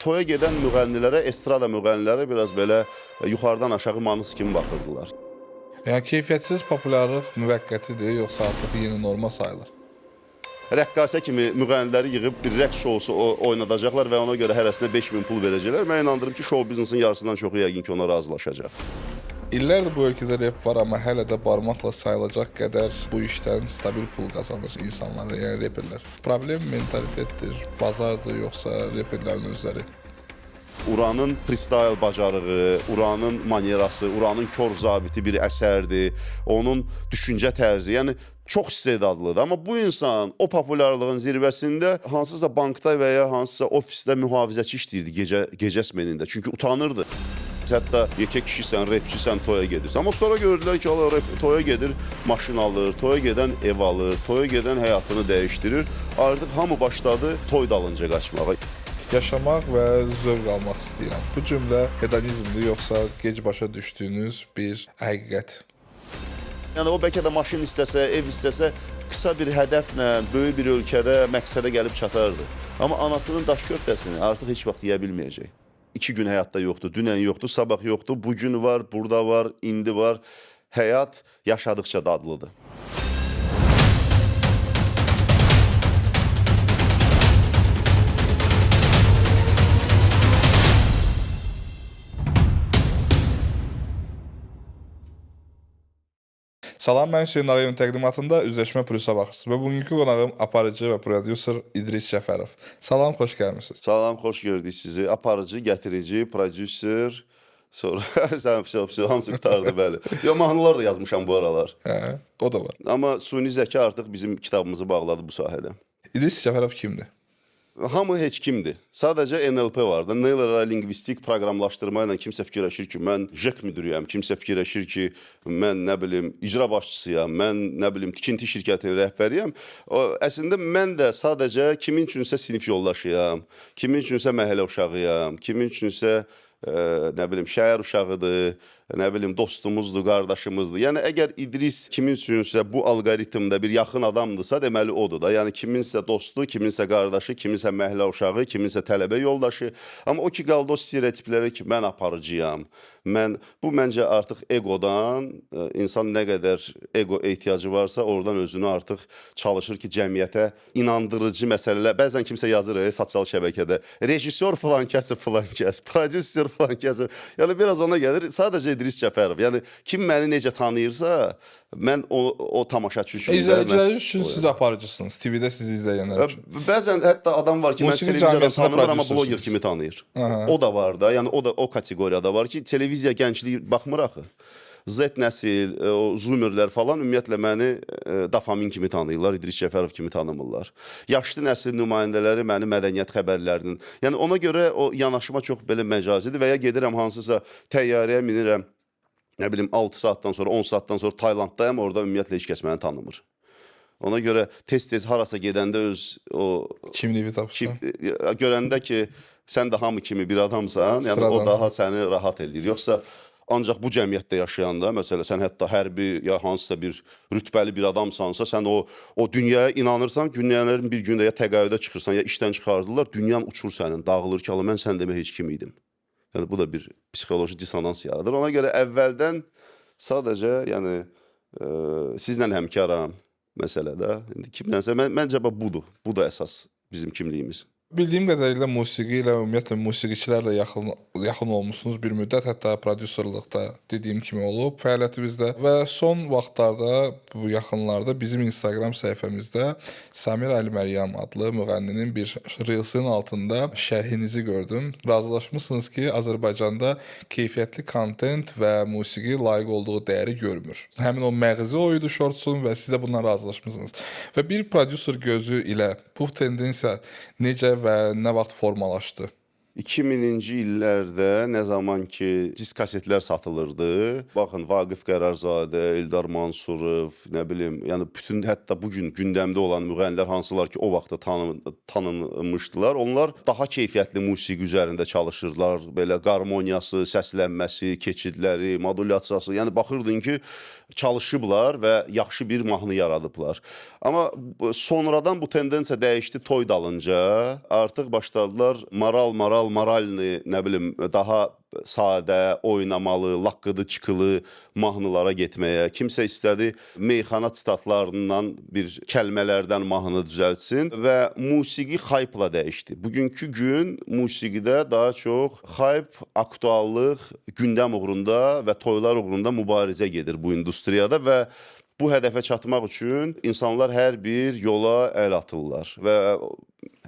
Toya gedən müğənnilərə, estrada müğənnilərə biraz belə yuxarıdan aşağı manus kimi baxırdılar. Yəni keyfiyyətsiz populyarlıq müvəqqətidir, yoxsa artıq yeni norma sayılır? Rəqqasə kimi müğənniləri yığıb bir rəqs şousu oynadacaqlar və ona görə hərəsinə 5000 pul verəcəklər. Mən inandırım ki, şou biznesin yarısından çoxu yəqin ki, ona razılaşacaq. İllərdir bu ölkədə rep var, amma hələ də barmaqla sayılacaq qədər bu işdən stabil pul qazanır insanlar, yəni reperlər. Problem mentalitetdir, bazardır, yoxsa reperlərin özləri? Uranın freestyle bacarığı, Uranın manerası, Uranın kor zabiti bir əsərdir. Onun düşüncə tərzi, yəni çox istedadlıdır. Amma bu insan o populyarlığın zirvəsində hansısa bankda və ya hansısa ofisdə mühafizəçi işləyirdi gecə smenində. Çünki utanırdı. Hətta yekə kişisən, repçisən, toya gedirsən. Amma sonra gördülər ki, Allah rep toya gedir, maşın alır, toya gedən ev alır, toya gedən həyatını dəyişdirir. Artıq hamı başladı toy dalınca qaçmağa. Yaşamaq və zövq almaq istəyirəm. Bu cümlə hedonizmdir, yoxsa gec başa düşdüyünüz bir həqiqət? Yəni o bəlkə də maşın istəsə, ev istəsə, qısa bir hədəflə böyük bir ölkədə məqsədə gəlib çatardı. Amma anasının daş köftəsini artıq heç vaxt yeyə bilməyəcək. 2 gün həyatda yoxdur, dünən yoxdur, sabah yoxdur, bu gün var, burada var, indi var. Həyat yaşadıkça dadlıdır. Salam, mən Hüseyn Ağayevin təqdimatında Üzləşmə Plusa baxırsınız və bugünkü qonağım aparıcı və prodüser İdris Cəfərov. Salam, xoş gəlmisiniz. Salam, xoş gördük sizi. Aparıcı, gətirici, prodüser, sonra sən vəsə hamısı qurtardı, bəli. Yo, mahnılar da yazmışam bu aralar. Hə, o da var. Amma suni zəka artıq bizim kitabımızı bağladı bu sahədə. İdris Cəfərov kimdir? Hamı heç kimdir. Sadəcə NLP var da. Neurolingvistik proqramlaşdırma ilə kimsə fikirləşir ki, mən JEK müdiriyəm, kimsə fikirləşir ki, mən nə bilim icra başçısıyam, mən nə bilim tikinti şirkətinin rəhbəriyəm. O, əslində mən də sadəcə kimin üçünsə sinif yoldaşıyam, kimin üçünsə məhəllə uşağıyam, kimin üçünsə nə bilim şəhər uşağıdır, nə bilim dostumuzdur, qardaşımızdır. Yəni əgər İdris kimin üçünsə bu alqoritmdə bir yaxın adamdırsa, deməli odur da. Yəni kiminsə dostu, kiminsə qardaşı, kiminsə məhəllə uşağı, kiminsə tələbə yoldaşı. Amma o ki qaldı o stereotiplərə ki, mən aparıcıyam. Mən bu məncə artıq egodan insan nə qədər ego ehtiyacı varsa, oradan özünü artıq çalışır ki, cəmiyyətə inandırıcı məsələlər. Bəzən kimsə yazır sosial şəbəkədə, rejissor falan kəsi falan kəs, prodüser falan kəsi. Yəni biraz ona gəlir. Sadəcə İdris Cəfərov. Yəni kim məni necə tanıyırsa, mən o tamaşaçı üçün də İzləyicilər üçün siz aparıcısınız. TV-də sizi izləyənlər üçün. Bəzən hətta adam var ki, mən televiziyadan tanımır, amma bloger kimi tanıyır. Aha. O da var da, yəni o da o kateqoriyada var ki, televiziya gəncliyi baxmır axı. Z nəsil, o zoomerlər falan ümumiyyətlə məni dopamin kimi tanıyırlar, İdris Cəfərov kimi tanımırlar. Yaşlı nəsil nümayəndələri məni mədəniyyət xəbərlərinin. Yəni ona görə o yanaşma çox belə məcazidir və ya gedirəm hansısa təyyarəyə minirəm, nə bilim 6 saatdan sonra, 10 saatdan sonra Taylanddayam, orada ümumiyyətlə heç kəs məni tanımır. Ona görə tez-tez harasa gedəndə öz o kimliyi tapırsan. Görəndə ki, sən də hamı kimi bir adamsan, yəni sıradan. O daha səni rahat eləyir. Yoxsa ancaq bu cəmiyyətdə yaşayanda, məsələn, sən hətta hərbi ya hansısa bir rütbəli bir adamsansa, sən o dünyaya inanırsan, günlərin bir gündə ya təqaüdə çıxırsan, ya işdən çıxardırlar, dünyan uçur sənin, dağılır ki, Allah, mən sən demə heç kim idim. Yəni bu da bir psixoloji dissonans yaradır. Ona görə əvvəldən sadəcə, yəni sizlə həmkaram məsələdə. İndi kimdənsə məncə budur. Bu da əsas bizim kimliyimiz. Bildiyim qədərilə musiqi ilə, ümumiyyətlə musiqiçilərlə yaxın olmusunuz bir müddət, hətta prodüserlıqda dediyim kimi olub fəaliyyətinizdə və son vaxtlarda, bu yaxınlarda bizim Instagram səhifəmizdə Samir Əliməryam adlı müğənninin bir Reels'in altında şərhinizi gördüm. Razılaşmısınız ki, Azərbaycanda keyfiyyətli kontent və musiqi layiq olduğu dəyəri görmür. Həmin o məğzi o idi shortsun və siz də bundan razılaşmısınız. Və bir prodüser gözü ilə bu tendensiya necə və nə vaxt formalaşdı? 2000-ci illərdə nə zaman ki disk kasetlər satılırdı, baxın Vaqif Qərarzadə, Eldar Mansurov, nə bilim, yəni bütün hətta bu gün gündəmdə olan müğənnilər hansılar ki o vaxtda tanınmışdılar, onlar daha keyfiyyətli musiqi üzərində çalışırdılar. Belə qarmoniyası, səslənməsi, keçidləri, modulyasiyası, yəni baxırdın ki çalışıblar və yaxşı bir mahnı yaradıblar. Amma sonradan bu tendensiya dəyişdi toy dalınca. Artıq başladılar maral sosial, moralni, nə bilim, daha sadə, oynamalı, laqqıdı, çıxılı mahnılara getməyə. Kimsə istədi meyxana tsitatlarından bir kəlmələrdən mahnı düzəltsin və musiqi hype-la dəyişdi. Bugünkü gün musiqidə daha çox hype, aktuallıq, gündəm uğrunda və toylar uğrunda mübarizə gedir bu industriyada və bu hədəfə çatmaq üçün insanlar hər bir yola əl atırlar və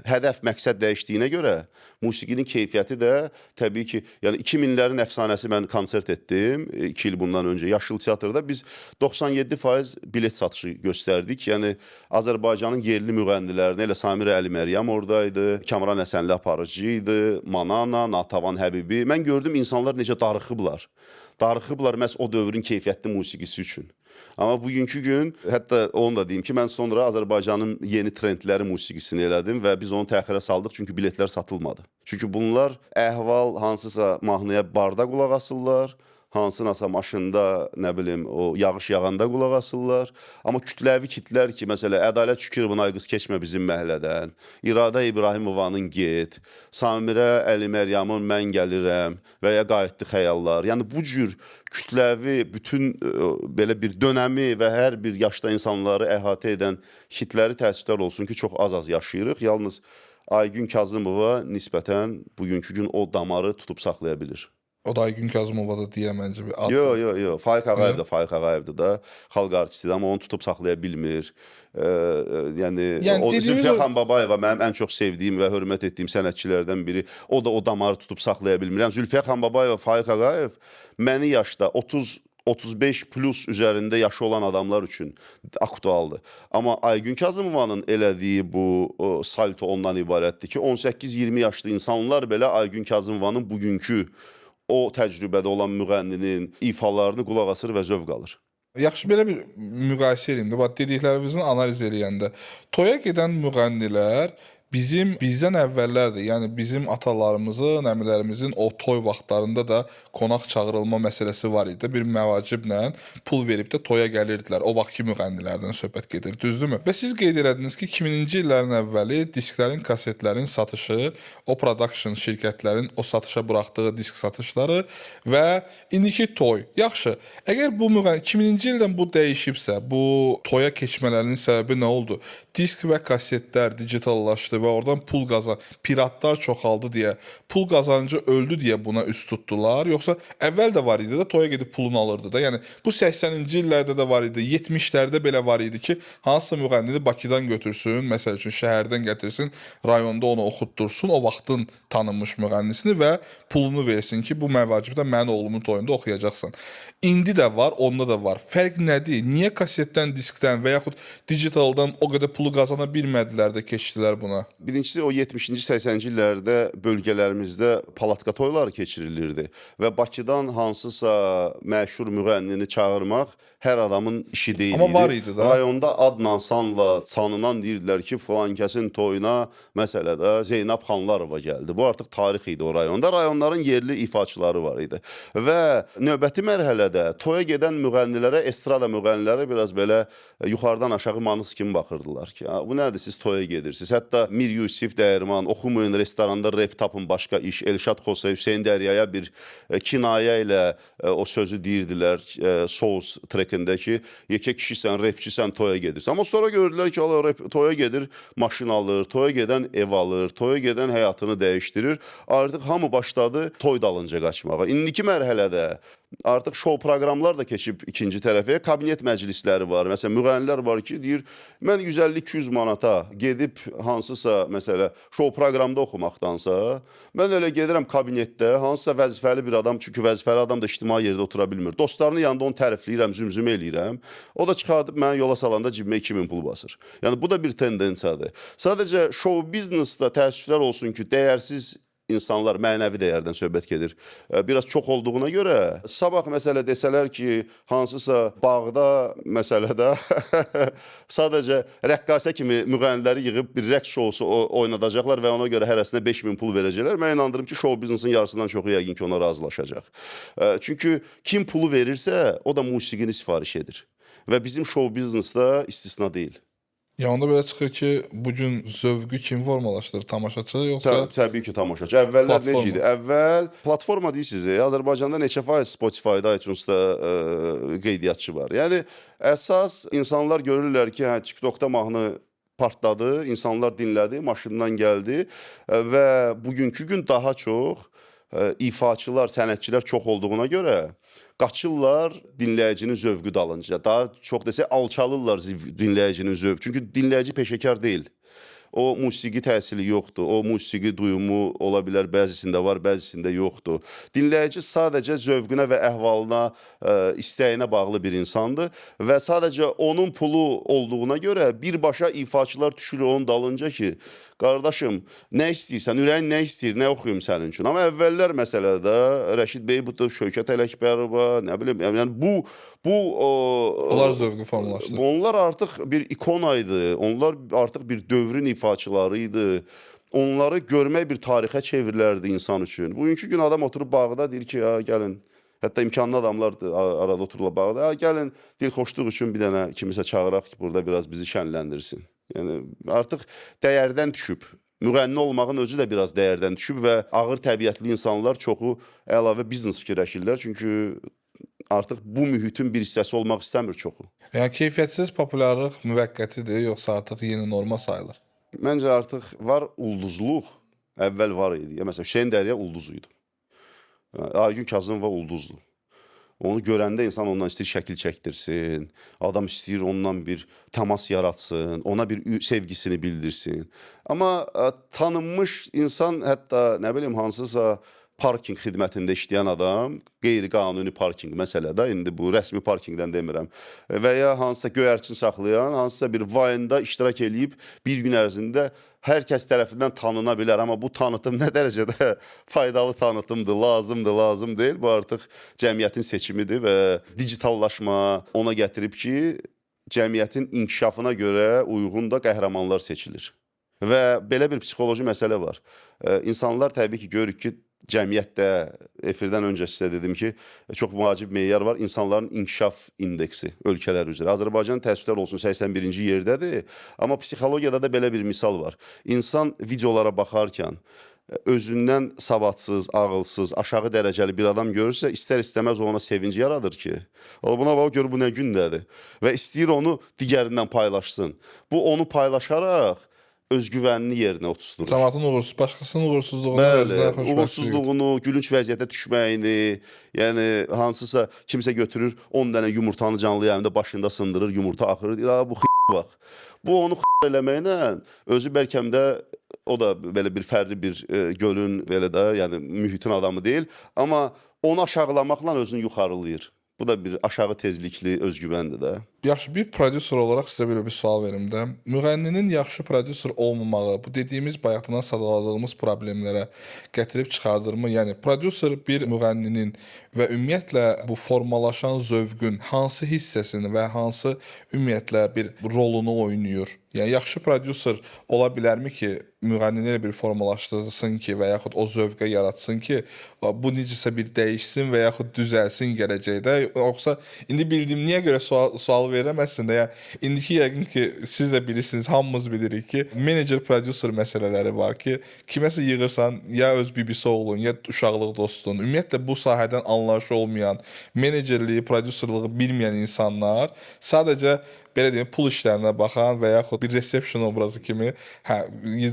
hədəf, məqsəd dəyişdiyinə görə musiqinin keyfiyyəti də təbii ki, yəni 2000-lərin əfsanəsi mən konsert etdim 2 il bundan öncə Yaşıl Teatrda biz 97% bilet satışı göstərdik. Yəni Azərbaycanın yerli müğənnilərini, elə Samirə Əli Məryəm oradaydı, Kamran Həsənli aparıcı idi, Manana, Natavan Həbibi. Mən gördüm insanlar necə darıxıblar. Darıxıblar məhz o dövrün keyfiyyətli musiqisi üçün. Amma bugünkü gün, hətta onu da deyim ki, mən sonra Azərbaycanın yeni trendləri musiqisini elədim və biz onu təxirə saldıq, çünki biletlər satılmadı. Çünki bunlar əhval hansısa mahnıya barda qulaq asırlar, hansınasa maşında, nə bilim, o yağış yağanda qulaq asırlar. Amma kütləvi kitlər ki, məsələ Ədalət Şükürovun Ay qız keçmə bizim məhəllədən, İradə İbrahimovanın Get, Samirə Əli Məryamın Mən gəlirəm və ya Qayıtdı xəyallar. Yəni bu cür kütləvi bütün belə bir dönəmi və hər bir yaşda insanları əhatə edən hitləri təəssüflər olsun ki, çox az-az yaşayırıq. Yalnız Aygün Kazımova nisbətən bugünkü gün o damarı tutub saxlaya bilir. O da Aygün Kazımova da deyə məncə bir ad. Yo, yo, yo. Faiq Ağayev də, Faiq Ağayevdir də. Xalq artistidir, amma onu tutub saxlaya bilmir. Yəni o Zülfiyə Xanbabayeva mənim ən çox sevdiyim və hörmət etdiyim sənətçilərdən biri. O da o damarı tutub saxlaya bilmir. Yəni Zülfiyə Xanbabayeva, Faiq Ağayev məni yaşda 30-35 plus üzərində yaşı olan adamlar üçün aktualdır. Amma Aygün Kazımovanın elədiyi bu salto ondan ibarətdir ki, 18-20 yaşlı insanlar belə Aygün Kazımovanın bugünkü o təcrübədə olan müğənninin ifalarını qulaq asır və zövq alır. Yaxşı, belə bir müqayisə edeyim də. Bax, dediklərimizin analiz eləyəndə toya gedən müğənnilər bizdən əvvəllərdir. Yəni bizim atalarımızın, əmilərimizin o toy vaxtlarında da qonaq çağırılma məsələsi var idi. Bir məvaciblə pul verib də toya gəlirdilər. O vaxtki müğənnilərdən söhbət gedir, düzdürmü? Və siz qeyd elədiniz ki, 2000-ci illərin əvvəli disklərin, kasetlərin satışı, o production şirkətlərin o satışa buraxdığı disk satışları və indiki toy. Yaxşı, əgər bu 2000-ci ildən bu dəyişibsə, bu toya keçmələrinin səbəbi nə oldu? Disk və kasetlər digitallaşdı və oradan pul qazan, piratlar çoxaldı deyə, pul qazancı öldü deyə buna üst tutdular. Yoxsa əvvəl də var idi də, toya gedib pulunu alırdı da. Yəni bu 80-ci illərdə də var idi, 70-lərdə belə var idi ki, hansısa müğənnini Bakıdan götürsün, məsəl üçün şəhərdən gətirsin, rayonda onu oxutdursun, o vaxtın tanınmış müğənnisini və pulunu versin ki, bu məvacibdə mənim oğlumun toyunda oxuyacaqsan. İndi də var, onda da var. Fərq nədir? Niyə kasetdən, diskdən və yaxud digitaldan o qədər pulu qazana bilmədilər də keçdilər buna? Birincisi o 70-ci, 80-ci illərdə bölgələrimizdə palatka toyları keçirilirdi və Bakıdan hansısa məşhur müğənnini çağırmaq hər adamın işi deyil idi. Amma var idi da. Rayonda adla, sanla tanınan deyirdilər ki, filan kəsin toyuna məsələdə Zeynəb Xanlarova gəldi. Bu artıq tarix idi o rayonda. Rayonların yerli ifaçıları var idi. Və növbəti mərhələdə toya gedən müğənnilərə, estrada müğənnilərə biraz belə yuxarıdan aşağı manus kimi baxırdılar ki, bu nədir siz toya gedirsiniz? Hətta Mir Yusif Dəyirman, oxumayın restoranda rep tapın başqa iş, Elşad Xosa, Hüseyn Dəryaya bir kinayə ilə o sözü deyirdilər Sous trekində ki, yekə kişisən, repçisən, toya gedirsən. Amma sonra gördülər ki, rep, toya gedir, maşın alır, toya gedən ev alır, toya gedən həyatını dəyişdirir. Artıq hamı başladı toy dalınca qaçmağa. İndiki mərhələdə artıq şou proqramlar da keçib ikinci tərəfə, kabinet məclisləri var. Məsələn, müğənnilər var ki, deyir, mən 150-200 manata gedib hansısa, məsələ, şou proqramda oxumaqdansa, mən elə gedirəm kabinetdə, hansısa vəzifəli bir adam, çünki vəzifəli adam da ictimai yerdə otura bilmir. Dostlarının yanında onu tərifləyirəm, zümzümə eləyirəm. O da çıxardıb məni yola salanda cibimə 2000 pul basır. Yəni, bu da bir tendensiyadır. Sadəcə şou biznesdə təəssüflər olsun ki, dəyərsiz insanlar, mənəvi dəyərdən söhbət gedir. Biraz çox olduğuna görə, sabah məsələ desələr ki, hansısa bağda məsələdə sadəcə rəqqasə kimi müğənniləri yığıb bir rəqs şousu oynadacaqlar və ona görə hərəsinə 5000 pul verəcəklər. Mən inandırım ki, şou biznesin yarısından çoxu yəqin ki, ona razılaşacaq. Çünki kim pulu verirsə, o da musiqini sifariş edir. Və bizim şou biznesdə istisna deyil. Ya onda belə çıxır ki, bu gün zövqü kim formalaşdırır? Tamaşaçı yoxsa Təbii ki, tamaşaçı. Əvvəllər necə idi? Əvvəl platforma deyirsiniz, Azərbaycanda neçə faiz Spotify-da, iTunes-da qeydiyyatçı var? Yəni əsas insanlar görürlər ki, hə, TikTok-da mahnı partladı, insanlar dinlədi, maşından gəldi və bugünkü gün daha çox ifaçılar, sənətçilər çox olduğuna görə qaçırlar dinləyicinin zövqü dalınca. Daha çox desək alçalırlar dinləyicinin zövqü. Çünki dinləyici peşəkar deyil. O musiqi təhsili yoxdur. O musiqi duyumu ola bilər, bəzisində var, bəzisində yoxdur. Dinləyici sadəcə zövqünə və əhvalına, istəyinə bağlı bir insandır və sadəcə onun pulu olduğuna görə birbaşa ifaçılar düşür onun dalınca ki, qardaşım, nə istəyirsən, ürəyin nə istəyir, nə oxuyum sənin üçün. Amma əvvəllər məsələdə Rəşid Beybutov, Şövkət Ələkbərova, nə bilim, yəni bu onlar zövqü formalaşdırır. Onlar artıq bir ikona idi. Onlar artıq bir dövrün ifaçıları idi. Onları görmək bir tarixə çevrilərdi insan üçün. Bugünkü gün adam oturub bağda deyir ki, ya gəlin, hətta imkanlı adamlar arada otururlar bağda. Ya gəlin, dilxoşluq üçün bir dənə kimisə çağıraq ki, burada biraz bizi şənləndirsin. Yəni artıq dəyərdən düşüb. Müğənni olmağın özü də biraz dəyərdən düşüb və ağır təbiətli insanlar çoxu əlavə biznes fikirləşirlər. Çünki artıq bu mühitin bir hissəsi olmaq istəmir çoxu. Yəni keyfiyyətsiz populyarlıq müvəqqətidir, yoxsa artıq yeni norma sayılır? Məncə artıq var ulduzluq, əvvəl var idi. Ya, məsələn, Hüseyn Dərya ulduz idi. Aygün Kazımova ulduzdur. Onu görəndə insan ondan istəyir şəkil çəkdirsin, adam istəyir ondan bir təmas yaratsın, ona bir sevgisini bildirsin. Amma tanınmış insan, hətta nə bilim hansısa parking xidmətində işləyən adam, qeyri-qanuni parking məsələdə, indi bu rəsmi parkingdən demirəm, və ya hansısa göyərçin saxlayan, hansısa bir vayında iştirak eləyib bir gün ərzində hər kəs tərəfindən tanına bilər, amma bu tanıtım nə dərəcədə faydalı tanıtımdır, lazımdır, lazım deyil, bu artıq cəmiyyətin seçimidir və digitallaşma ona gətirib ki, cəmiyyətin inkişafına görə uyğun da qəhrəmanlar seçilir. Və belə bir psixoloji məsələ var. İnsanlar təbii ki, görürük ki, cəmiyyətdə, efirdən öncə sizə dedim ki, çox vacib meyar var, insanların inkişaf indeksi ölkələr üzrə. Azərbaycan təəssüflər olsun 81-ci yerdədir, amma psixologiyada da belə bir misal var. İnsan videolara baxarkən özündən savadsız, ağılsız, aşağı dərəcəli bir adam görürsə, istər-istəməz ona sevinc yaradır ki, o buna bax, gör bu nə gündədir və istəyir onu digərindən paylaşsın. Bu onu paylaşaraq özgüvənini yerinə oturtdurur. Cəmaatın uğursuz, başqasının uğursuzluğunu, özünə xoşbəxtlik. Uğursuzluğunu, gülünc vəziyyətə düşməyini, yəni hansısa kimsə götürür 10 dənə yumurtanı canlı yayımda başında sındırır, yumurta axırır, deyir, bu bax. Bu onu eləməklə özü bəlkə də o da belə bir fərqli bir gölün belə də, yəni mühitin adamı deyil, amma onu aşağılamaqla özünü yuxarılayır. Bu da bir aşağı tezlikli özgüvəndir də. Yaxşı, bir prodüser olaraq sizə belə bir sual verim də. Müğənninin yaxşı prodüser olmamağı, bu dediyimiz bayaqdan sadaladığımız problemlərə gətirib çıxardırmı? Yəni prodüser bir müğənninin və ümumiyyətlə bu formalaşan zövqün hansı hissəsini və hansı ümumiyyətlə bir rolunu oynayır? Yəni yaxşı prodüser ola bilərmi ki, müğənnini elə bir formalaşdırsın ki, və yaxud o zövqə yaratsın ki, bu necəsə bir dəyişsin və yaxud düzəlsin gələcəkdə? Yoxsa indi bildiyim niyə görə sual verirəm əslində? Yəni indiki yəqin ki, siz də bilirsiniz, hamımız bilirik ki, menecer prodüser məsələləri var ki, kiməsə yığırsan, ya öz bibisi oğlun, ya uşaqlıq dostun, ümumiyyətlə bu sahədən anlayışı olmayan, menecerliyi, prodüserlığı bilməyən insanlar sadəcə belə deyim, pul işlərinə baxan və yaxud bir reception obrazı kimi, hə,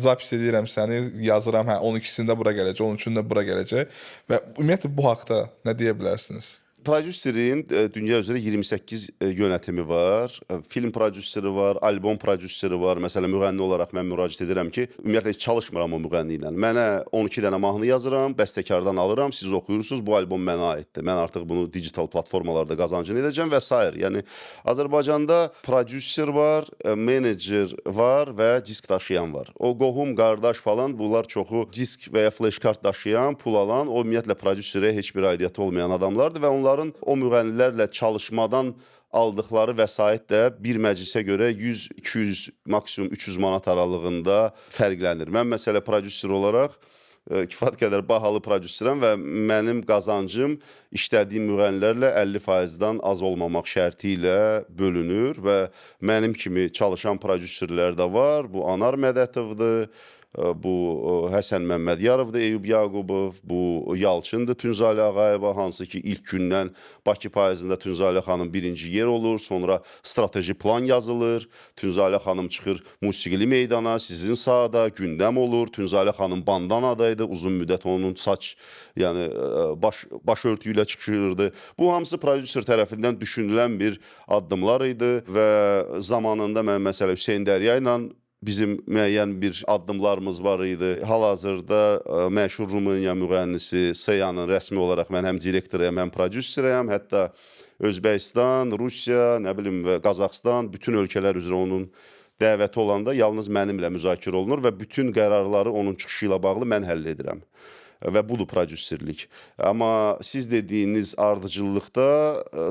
zapis edirəm səni, yazıram, hə, 12-sində bura gələcək, 13-ündə bura gələcək və ümumiyyətlə bu haqda nə deyə bilərsiniz? Prodüserin dünya üzrə 28 yönətimi var. Film prodüseri var, albom prodüseri var. Məsələn, müğənni olaraq mən müraciət edirəm ki, ümumiyyətlə heç çalışmıram o müğənni ilə. Mənə 12 dənə mahnı yazıram, bəstəkardan alıram, siz oxuyursunuz, bu albom mənə aiddir. Mən artıq bunu digital platformalarda qazancını edəcəm və s. Yəni Azərbaycanda prodüser var, menecer var və disk daşıyan var. O qohum, qardaş falan, bunlar çoxu disk və ya flash kart daşıyan, pul alan, o ümumiyyətlə prodüserə heç bir aidiyyatı olmayan adamlardır və onlar o müğənnilərlə çalışmadan aldıqları vəsait də bir məclisə görə 100, 200, maksimum 300 manat aralığında fərqlənir. Mən məsələ prodüser olaraq kifayət qədər bahalı prodüserəm və mənim qazancım işlədiyim müğənnilərlə 50%-dən az olmamaq şərti ilə bölünür və mənim kimi çalışan prodüserlər də var. Bu Anar Mədətovdur, bu Həsən Məmmədyarovdur, Eyub Yaqubov, bu Yalçındır, Tünzalə Ağayeva, hansı ki ilk gündən Bakı payızında Tünzalə xanım birinci yer olur, sonra strateji plan yazılır, Tünzalə xanım çıxır musiqili meydana, sizin sahada gündəm olur, Tünzalə xanım bandanadaydı, uzun müddət onun saç, yəni baş örtüyü ilə çıxırdı. Bu hamısı prodüser tərəfindən düşünülən bir addımlar idi və zamanında mən məsələ Hüseyn Dərya ilə bizim müəyyən bir addımlarımız var idi. Hal-hazırda məşhur Rumıniya müğənnisi Seyanın rəsmi olaraq mən həm direktoruyam, həm prodüseriyəm. Hətta Özbəkistan, Rusiya, nə bilim və Qazaxıstan, bütün ölkələr üzrə onun dəvəti olanda yalnız mənimlə müzakirə olunur və bütün qərarları onun çıxışı ilə bağlı mən həll edirəm. Və budur prodüserlik. Amma siz dediyiniz ardıcıllıqda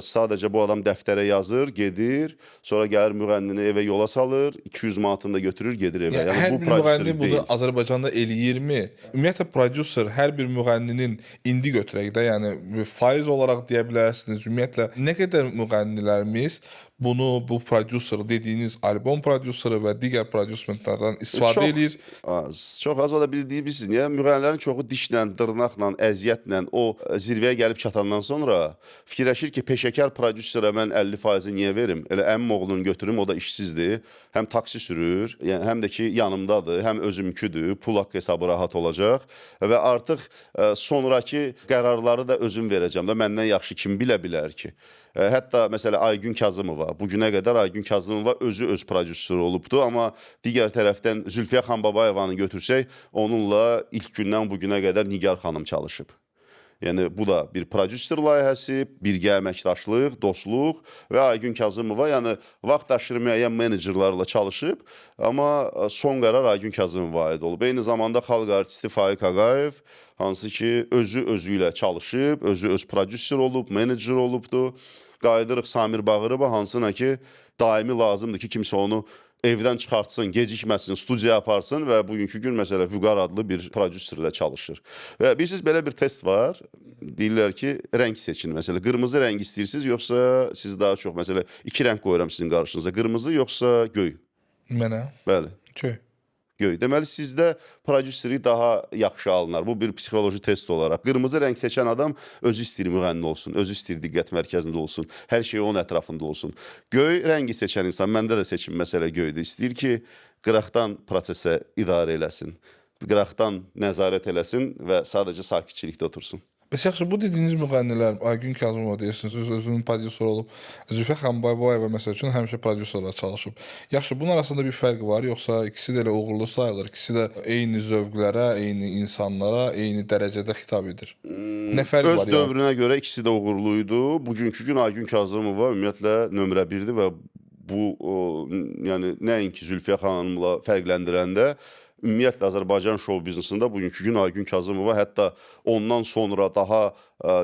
sadəcə bu adam dəftərə yazır, gedir, sonra gəlir müğənnini evə yola salır, 200 manatını da götürür, gedir evə. Yəni, hər bu bir müğənni bunu deyil. Azərbaycanda eləyirmi? Ümumiyyətlə prodüser hər bir müğənninin indi götürək də, yəni faiz olaraq deyə bilərsiniz. Ümumiyyətlə nə qədər müğənnilərimiz bunu, bu prodüser dediyiniz albom prodüseri və digər prodüserlərdən istifadə eləyir? Az, çox az. O da bildiyiniz, niyə? Müğənnilərin çoxu dişlə, dırnaqla, əziyyətlə o zirvəyə gəlib çatandan sonra fikirləşir ki, peşəkar prodüserə mən 50%-i niyə verim? Elə əmim oğlunu götürüm, o da işsizdir. Həm taksi sürür, yəni həm də ki yanımdadır, həm özümküdür, pul haqq hesabı rahat olacaq və artıq sonrakı qərarları da özüm verəcəm də, məndən yaxşı kim bilə bilər ki? Hətta məsələ Aygün Kazımova, bu günə qədər Aygün Kazımova özü öz prodüseri olubdu, amma digər tərəfdən Zülfiyə Xanbabayevanı götürsək, onunla ilk gündən bu günə qədər Nigar xanım çalışıb. Yəni bu da bir prodüser layihəsi, birgə əməkdaşlıq, dostluq və Aygün Kazımova, yəni vaxt aşırı müəyyən menecerlarla çalışıb, amma son qərar Aygün Kazımova aid olub. Eyni zamanda xalq artisti Faiq Ağayev, hansı ki özü özü ilə çalışıb, özü öz prodüser olub, menecer olubdu. Qayıdırıq Samir Bağırova, hansına ki daimi lazımdır ki, kimsə onu evdən çıxartsın, gecikməsin, studiyaya aparsın və bugünkü gün məsələ Vüqar adlı bir prodüserlə çalışır. Və bilirsiniz, belə bir test var. Deyirlər ki, rəng seçin. Məsələ qırmızı rəng istəyirsiniz, yoxsa siz daha çox, məsələ iki rəng qoyuram sizin qarşınıza. Qırmızı yoxsa göy? Mənə? Bəli. Göy. Göy. Deməli, sizdə prodüseri daha yaxşı alınar. Bu bir psixoloji test olaraq. Qırmızı rəng seçən adam özü istəyir müğənni olsun, özü istəyir diqqət mərkəzində olsun, hər şey onun ətrafında olsun. Göy rəngi seçən insan, məndə də seçim məsələ göydür. İstəyir ki, qıraqdan prosesə idarə eləsin, qıraqdan nəzarət eləsin və sadəcə sakitçilikdə otursun. Bəs yaxşı, bu dediyiniz müğənnilər, Aygün Kazımova deyirsiniz, özünün prodüseri olub, Zülfiyə Xanbabayeva məsəl üçün həmişə prodüserlə çalışıb. Yaxşı, bunun arasında bir fərq var, yoxsa ikisi də elə uğurlu sayılır, ikisi də eyni zövqlərə, eyni insanlara, eyni dərəcədə xitab edir? Nə fərq var? Öz dövrünə görə ikisi də uğurlu idi. Bugünkü gün Aygün Kazımova ümumiyyətlə nömrə birdir və bu, yəni nəinki Zülfiyə xanımla fərqləndirəndə, ümumiyyətlə Azərbaycan şou biznesində bugünkü gün Aygün Kazımova, hətta ondan sonra daha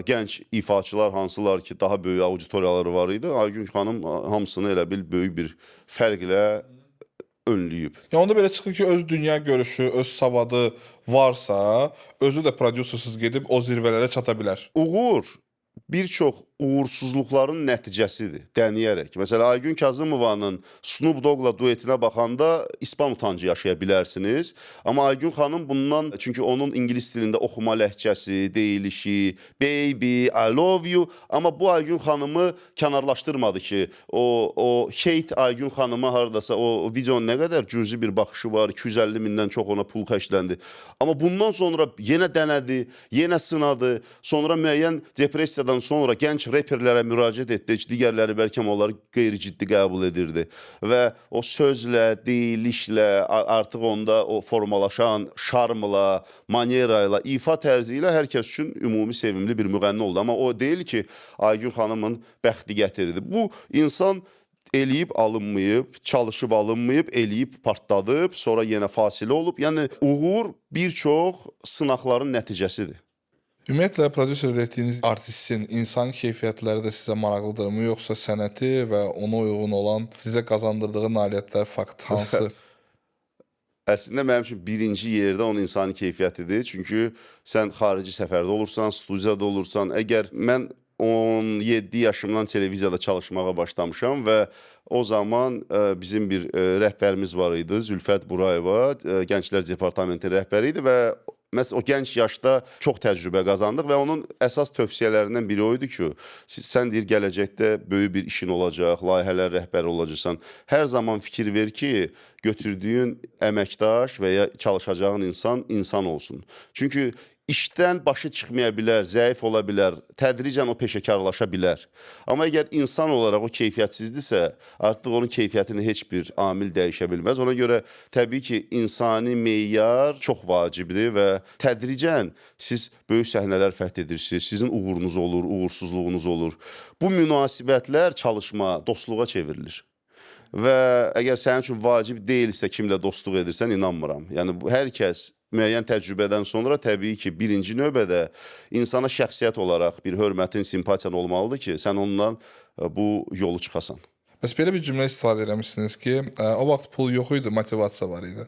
gənc ifaçılar hansılar ki, daha böyük auditoriyaları var idi, Aygün xanım hamısını elə bil böyük bir fərqlə önləyib. Yəni onda belə çıxır ki, öz dünya görüşü, öz savadı varsa, özü də prodüsersuz gedib o zirvələrə çata bilər. Uğur bir çox uğursuzluqların nəticəsidir, dəniyərək. Məsələn, Aygün Kazımovanın Snoop Dogg'la duetinə baxanda ispan utancı yaşaya bilərsiniz. Amma Aygün xanım bundan, çünki onun ingilis dilində oxuma ləhcəsi, deyilişi, baby, I love you. Amma bu Aygün xanımı kənarlaşdırmadı ki, o hate Aygün xanıma haradasa o videonun nə qədər cüzi bir baxışı var, 250 mindən çox ona pul xərcləndi. Amma bundan sonra yenə dənədi, yenə sınadı. Sonra müəyyən depressiyadan sonra gənc reperlərə müraciət etdi, heç digərləri bəlkə onları qeyri-ciddi qəbul edirdi. Və o sözlə, deyilişlə, artıq onda o formalaşan şarmla, manera ilə, ifa tərzi ilə hər kəs üçün ümumi sevimli bir müğənni oldu. Amma o deyil ki, Aygün xanımın bəxti gətirdi. Bu insan eləyib alınmayıb, çalışıb alınmayıb, eləyib partladıb, sonra yenə fasilə olub. Yəni uğur bir çox sınaqların nəticəsidir. Ümumiyyətlə, prodüser etdiyiniz artistin insani keyfiyyətləri də sizə maraqlıdırmı, yoxsa sənəti və ona uyğun olan sizə qazandırdığı nailiyyətlər fakt hansı? Əslində mənim üçün birinci yerdə onun insani keyfiyyətidir. Çünki sən xarici səfərdə olursan, studiyada olursan. Əgər mən 17 yaşımdan televiziyada çalışmağa başlamışam və o zaman bizim bir rəhbərimiz var idi, Zülfət Burayeva, Gənclər Departamenti rəhbəri idi və məhz o gənc yaşda çox təcrübə qazandıq və onun əsas tövsiyələrindən biri o idi ki, sən deyir gələcəkdə böyük bir işin olacaq, layihələr rəhbəri olacaqsan. Hər zaman fikir ver ki, götürdüyün əməkdaş və ya çalışacağın insan insan olsun. Çünki işdən başı çıxmaya bilər, zəif ola bilər, tədricən o peşəkarlaşa bilər. Amma əgər insan olaraq o keyfiyyətsizdirsə, artıq onun keyfiyyətini heç bir amil dəyişə bilməz. Ona görə təbii ki, insani meyar çox vacibdir və tədricən siz böyük səhnələr fəth edirsiniz, sizin uğurunuz olur, uğursuzluğunuz olur. Bu münasibətlər çalışma, dostluğa çevrilir. Və əgər sənin üçün vacib deyilsə kimlə dostluq edirsən, inanmıram. Yəni bu hər kəs müəyyən təcrübədən sonra təbii ki, birinci növbədə insana şəxsiyyət olaraq bir hörmətin, simpatiyan olmalıdır ki, sən ondan bu yolu çıxasan. Bəs belə bir cümlə istifadə eləmişsiniz ki, o vaxt pul yox idi, motivasiya var idi.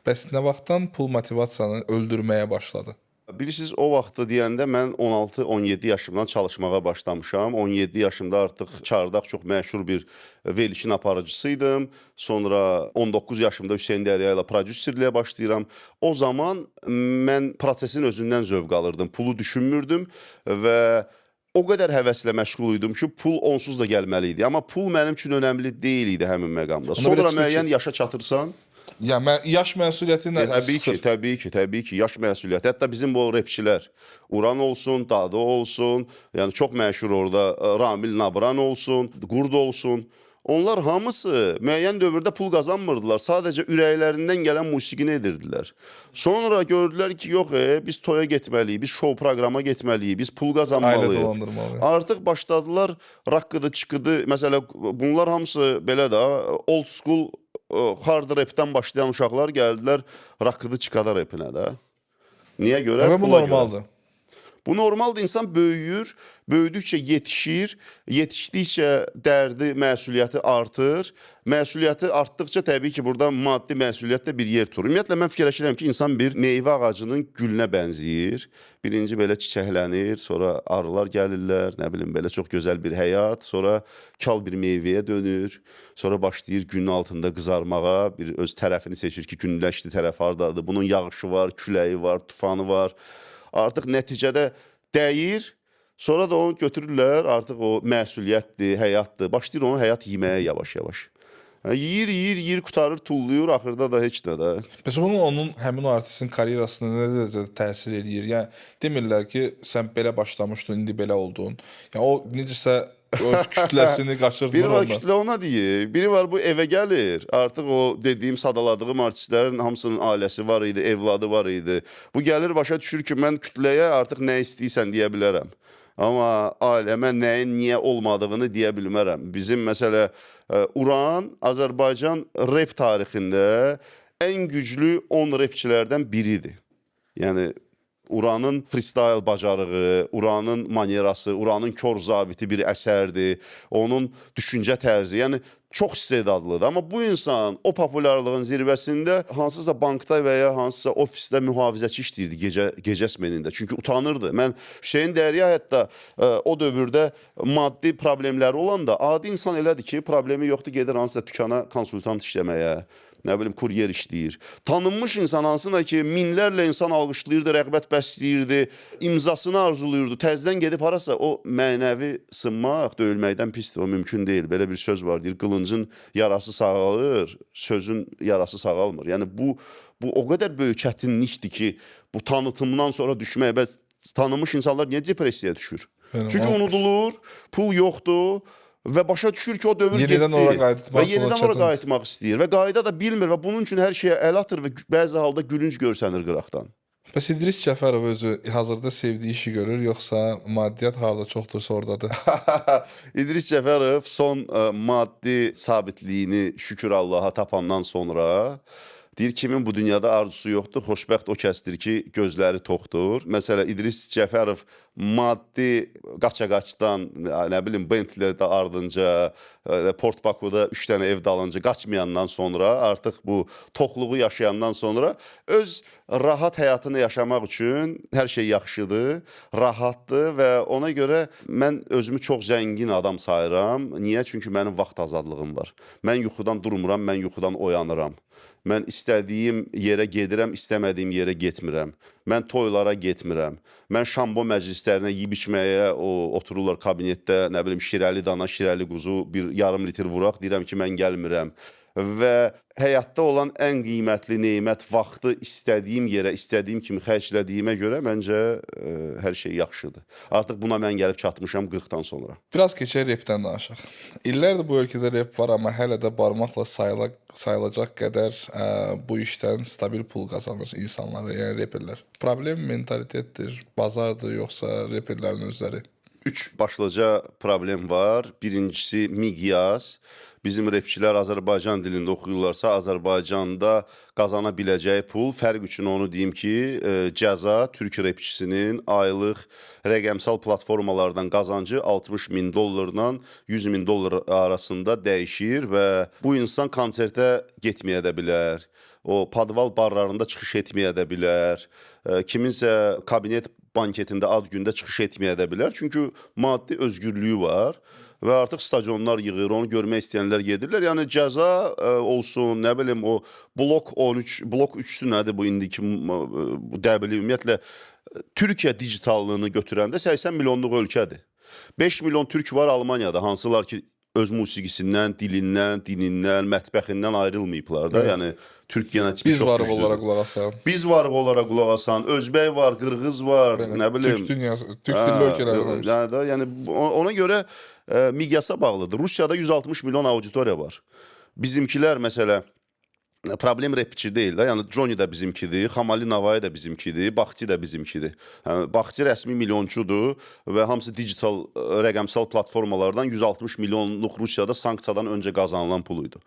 Bəs nə vaxtdan pul motivasiyanı öldürməyə başladı? Bilirsiniz, o vaxtda deyəndə mən 16-17 yaşımdan çalışmağa başlamışam. 17 yaşımda artıq Çardaq çox məşhur bir verilişin aparıcısıydım. Sonra 19 yaşımda Hüseyn Dərya ilə prodüserliyə başlayıram. O zaman mən prosesin özündən zövq alırdım, pulu düşünmürdüm və o qədər həvəslə məşğul idim ki, pul onsuz da gəlməli idi. Amma pul mənim üçün önəmli deyil idi həmin məqamda. Sonra müəyyən yaşa çatırsan, Yəni yaş məsuliyyəti nə təbii ki, təbii ki, təbii ki, yaş məsuliyyəti. Hətta bizim bu rapçilər, Uran olsun, Dado olsun, yəni çox məşhur orada Ramil Nabran olsun, Qurd olsun. Onlar hamısı müəyyən dövrdə pul qazanmırdılar. Sadəcə ürəklərindən gələn musiqini edirdilər. Sonra gördülər ki, yox, biz toya getməliyik, biz şou proqrama getməliyik, biz pul qazanmalıyıq. Ailə dolandırmalıyıq. Artıq başladılar rakkıdı, çıxıdı. Məsələ bunlar hamısı belə də old school hard rapdən başlayan uşaqlar gəldilər rakkıdı çıxada rapinə də. Niyə görə? Və bu normaldır. Görə. Bu normaldır. İnsan böyüyür, böyüdükcə yetişir, yetişdikcə dərdi, məsuliyyəti artır. Məsuliyyəti artdıqca təbii ki, burada maddi məsuliyyət də bir yer tutur. Ümumiyyətlə mən fikirləşirəm ki, insan bir meyvə ağacının gülünə bənzəyir. Birinci belə çiçəklənir, sonra arılar gəlirlər, nə bilim belə çox gözəl bir həyat, sonra kal bir meyvəyə dönür, sonra başlayır günün altında qızarmağa, bir öz tərəfini seçir ki, günləşli tərəf hardadır. Bunun yağışı var, küləyi var, tufanı var. Artıq nəticədə dəyir, sonra da onu götürürlər, artıq o məsuliyyətdir, həyatdır. Başlayır onu həyat yeməyə yavaş-yavaş. Yəni, yeyir, yeyir, yeyir, qurtarır, tullayır, axırda da heç nə də. Bəs bunun onun həmin o artistin karyerasına nə dərəcədə təsir eləyir? Yəni demirlər ki, sən belə başlamışdın, indi belə oldun. Yəni o necəsə öz kütləsini qaçırtmır Biri var ondan. kütlə ona deyir, biri var bu evə gəlir. Artıq o dediyim, sadaladığım artistlərin hamısının ailəsi var idi, evladı var idi. Bu gəlir başa düşür ki, mən kütləyə artıq nə istəyirsən deyə bilərəm. Amma ailəmə nəyin niyə olmadığını deyə bilmərəm. Bizim məsələ Uran Azərbaycan rep tarixində ən güclü 10 repçilərdən biridir. Yəni Uranın freestyle bacarığı, Uranın manerası, Uranın kor zabiti bir əsərdir. Onun düşüncə tərzi, yəni çox istedadlıdır. Amma bu insan o populyarlığın zirvəsində hansısa bankda və ya hansısa ofisdə mühafizəçi işləyirdi gecə smenində. Çünki utanırdı. Mən Hüseyn Dərya hətta o dövrdə maddi problemləri olanda adi insan elədir ki, problemi yoxdur, gedir hansısa dükana konsultant işləməyə. Nə bilim, kuryer işləyir. Tanınmış insan hansına ki, minlərlə insan alqışlayırdı, rəğbət bəsləyirdi, imzasını arzulayırdı. Təzədən gedib harasa o mənəvi sınmaq, döyülməkdən pisdir, o mümkün deyil. Belə bir söz var, deyir, qılıncın yarası sağalır, sözün yarası sağalmır. Yəni bu o qədər böyük çətinlikdir ki, bu tanıtımdan sonra düşmək. Bəs tanınmış insanlar niyə depressiyaya düşür? Çünki unudulur, pul yoxdur. Və başa düşür ki, o dövr yenidən getdi. Ora qayıtmaq, və yenidən ora qayıtmaq istəyir və qayıda da bilmir və bunun üçün hər şeyə əl atır və bəzi halda gülünc görsənir qıraqdan. Bəs İdris Cəfərov özü hazırda sevdiyi işi görür, yoxsa maddiyyat harda çoxdursa oradadır? İdris Cəfərov son maddi sabitliyini şükür Allaha tapandan sonra Deyir kimin bu dünyada arzusu yoxdur, xoşbəxt o kəsdir ki, gözləri toxdur. Məsələn, İdris Cəfərov maddi qaça-qaçdan, nə bilim, Bentley-də ardınca, Port Bakuda 3 dənə ev dalınca qaçmayandan sonra, artıq bu toxluğu yaşayandan sonra öz rahat həyatını yaşamaq üçün hər şey yaxşıdır, rahatdır və ona görə mən özümü çox zəngin adam sayıram. Niyə? Çünki mənim vaxt azadlığım var. Mən yuxudan durmuram, mən yuxudan oyanıram. Mən istədiyim yerə gedirəm, istəmədiyim yerə getmirəm. Mən toylara getmirəm. Mən şambo məclislərinə yeyib içməyə otururlar kabinetdə, nə bilim şirəli dana, şirəli quzu, bir yarım litr vuraq, deyirəm ki, mən gəlmirəm. Və həyatda olan ən qiymətli nemət vaxtı istədiyim yerə, istədiyim kimi xərclədiyimə görə məncə hər şey yaxşıdır. Artıq buna mən gəlib çatmışam 40-dan sonra. Biraz keçək repdən danışaq. İllərdir bu ölkədə rep var, amma hələ də barmaqla sayılacaq qədər bu işdən stabil pul qazanır insanlar, yəni reperlər. Problem mentalitetdir, bazardır, yoxsa reperlərin özləri? 3 başlıca problem var. Birincisi miqyas. Bizim repçilər Azərbaycan dilində oxuyurlarsa, Azərbaycanda qazana biləcəyi pul, fərq üçün onu deyim ki, Cəza türk repçisinin aylıq rəqəmsal platformalardan qazancı 60 min dollarla 100 min dollar arasında dəyişir və bu insan konsertə getməyə də bilər, o podval barlarında çıxış etməyə də bilər, kiminsə kabinet banketində ad gündə çıxış etməyə də bilər. Çünki maddi özgürlüyü var və artıq stadionlar yığır, onu görmək istəyənlər gedirlər. Yəni Cəza olsun, nə bilim o Blok 13, Blok 3-dür nədir bu indiki bu W ümumiyyətlə Türkiyə digitallığını götürəndə 80 milyonluq ölkədir. 5 milyon türk var Almaniyada, hansılar ki öz musiqisindən, dilindən, dinindən, mətbəxindən ayrılmayıblar da. Evet. Yəni türk genotipi biz çox varıq güclüdür. Olaraq qulaq asan. Biz varıq olaraq qulaq asan, özbək var, qırğız var, Bəli, nə bilim. Türk dünyası, türk dilli ölkələr var. Yəni da, yəni ona görə miqyasa bağlıdır. Rusiyada 160 milyon auditoriya var. Bizimkilər məsələ problem repçi deyil də. Yəni Johnny də bizimkidir, Xamali Navai də bizimkidir, Baxti də bizimkidir. Yəni Baxti rəsmi milyonçudur və hamısı digital rəqəmsal platformalardan 160 milyonluq Rusiyada sanksiyadan öncə qazanılan pul idi.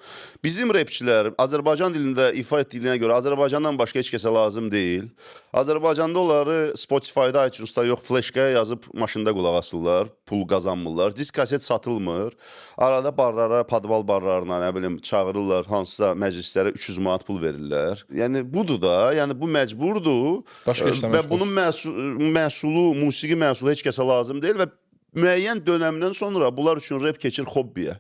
Bizim repçilər Azərbaycan dilində ifa etdiyinə görə Azərbaycandan başqa heç kəsə lazım deyil. Azərbaycanda onları Spotify-da, iTunes-da yox, fleşkaya yazıb maşında qulaq asırlar, pul qazanmırlar. Disk kaset satılmır. Arada barlara, podval barlarına, nə bilim, çağırırlar hansısa məclislərə 300 manat pul verirlər. Yəni budur da, yəni bu məcburdur. Başqa işlə və bunun məhsulu, musiqi məhsulu heç kəsə lazım deyil və müəyyən dönəmdən sonra bunlar üçün rep keçir hobbiyə.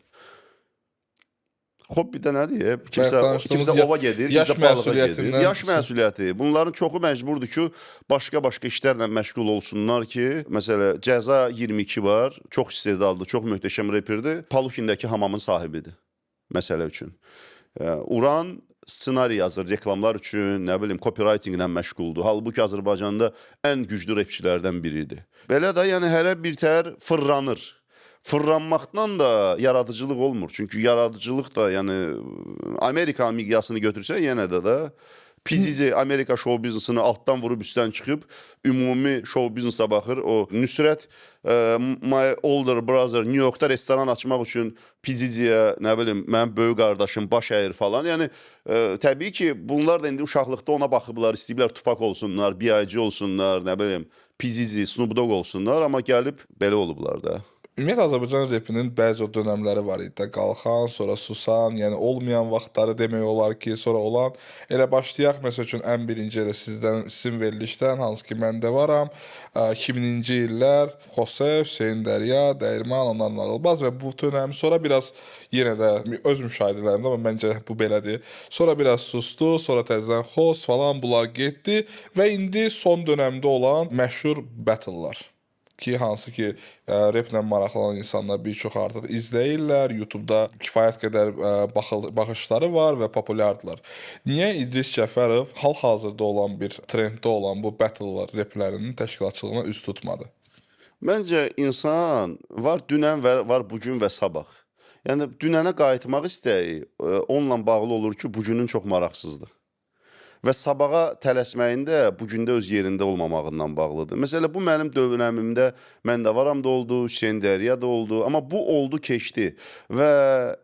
Hobbi də nədir? Kimsə ova gedir, kimsə balığa gedir. Yaş məsuliyyəti. Bunların çoxu məcburdur ki, başqa-başqa işlərlə məşğul olsunlar ki, məsələ Cəza 22 var, çox istedadlı, çox möhtəşəm reperdir. Palukindəki hamamın sahibidir, məsələ üçün. Uran ssenari yazır reklamlar üçün, nə bilim, copywritinglə məşğuldur. Halbuki Azərbaycanda ən güclü repçilərdən biridir. Belə də, yəni hərə bir tər fırlanır. Fırlanmaqdan da yaradıcılıq olmur. Çünki yaradıcılıq da, yəni Amerika miqyasını götürsə yenə də P. Diddy Amerika şou biznesini altdan vurub üstdən çıxıb ümumi şou biznesə baxır. O Nüsrət my older brother New Yorkda restoran açmaq üçün P. Diddy'yə, nə bilim, mənim böyük qardaşım baş əyir falan. Yəni təbii ki, bunlar da indi uşaqlıqda ona baxıblar, istəyiblər Tupac olsunlar, B.I.G. olsunlar, nə bilim, P. Diddy, Snoop Dogg olsunlar, amma gəlib belə olublar da. Ümumiyyətlə Azərbaycan repinin bəzi o dönəmləri var idi də, qalxan, sonra susan, yəni olmayan vaxtları demək olar ki, sonra olan. Elə başlayaq məsəl üçün ən birinci elə sizin verilişdən, hansı ki mən də varam, 2000-ci illər, Xose, Hüseyn Dərya, Dəyirman, Anar Nağılbaz və bu dönəm sonra biraz yenə də öz müşahidələrimdə, amma məncə bu belədir. Sonra biraz sustu, sonra təzədən Xos falan bunlar getdi və indi son dönəmdə olan məşhur battle'lar. Ki, hansı ki, replə maraqlanan insanlar bir çox artıq izləyirlər, YouTube-da kifayət qədər baxışları var və populyardılar. Niyə İdris Cəfərov hal-hazırda olan bir trenddə olan bu battle'lar replərinin təşkilatçılığına üz tutmadı? Məncə insan var dünən və var bugün və sabah. Yəni dünənə qayıtmaq istəyi onunla bağlı olur ki, bugünün çox maraqsızdır. Və sabaha tələsməyində bu gündə öz yerində olmamağından bağlıdır. Məsələ bu mənim dövrəmimdə mən də varam da oldu, Hüseyn Dərya da oldu, amma bu oldu, keçdi. Və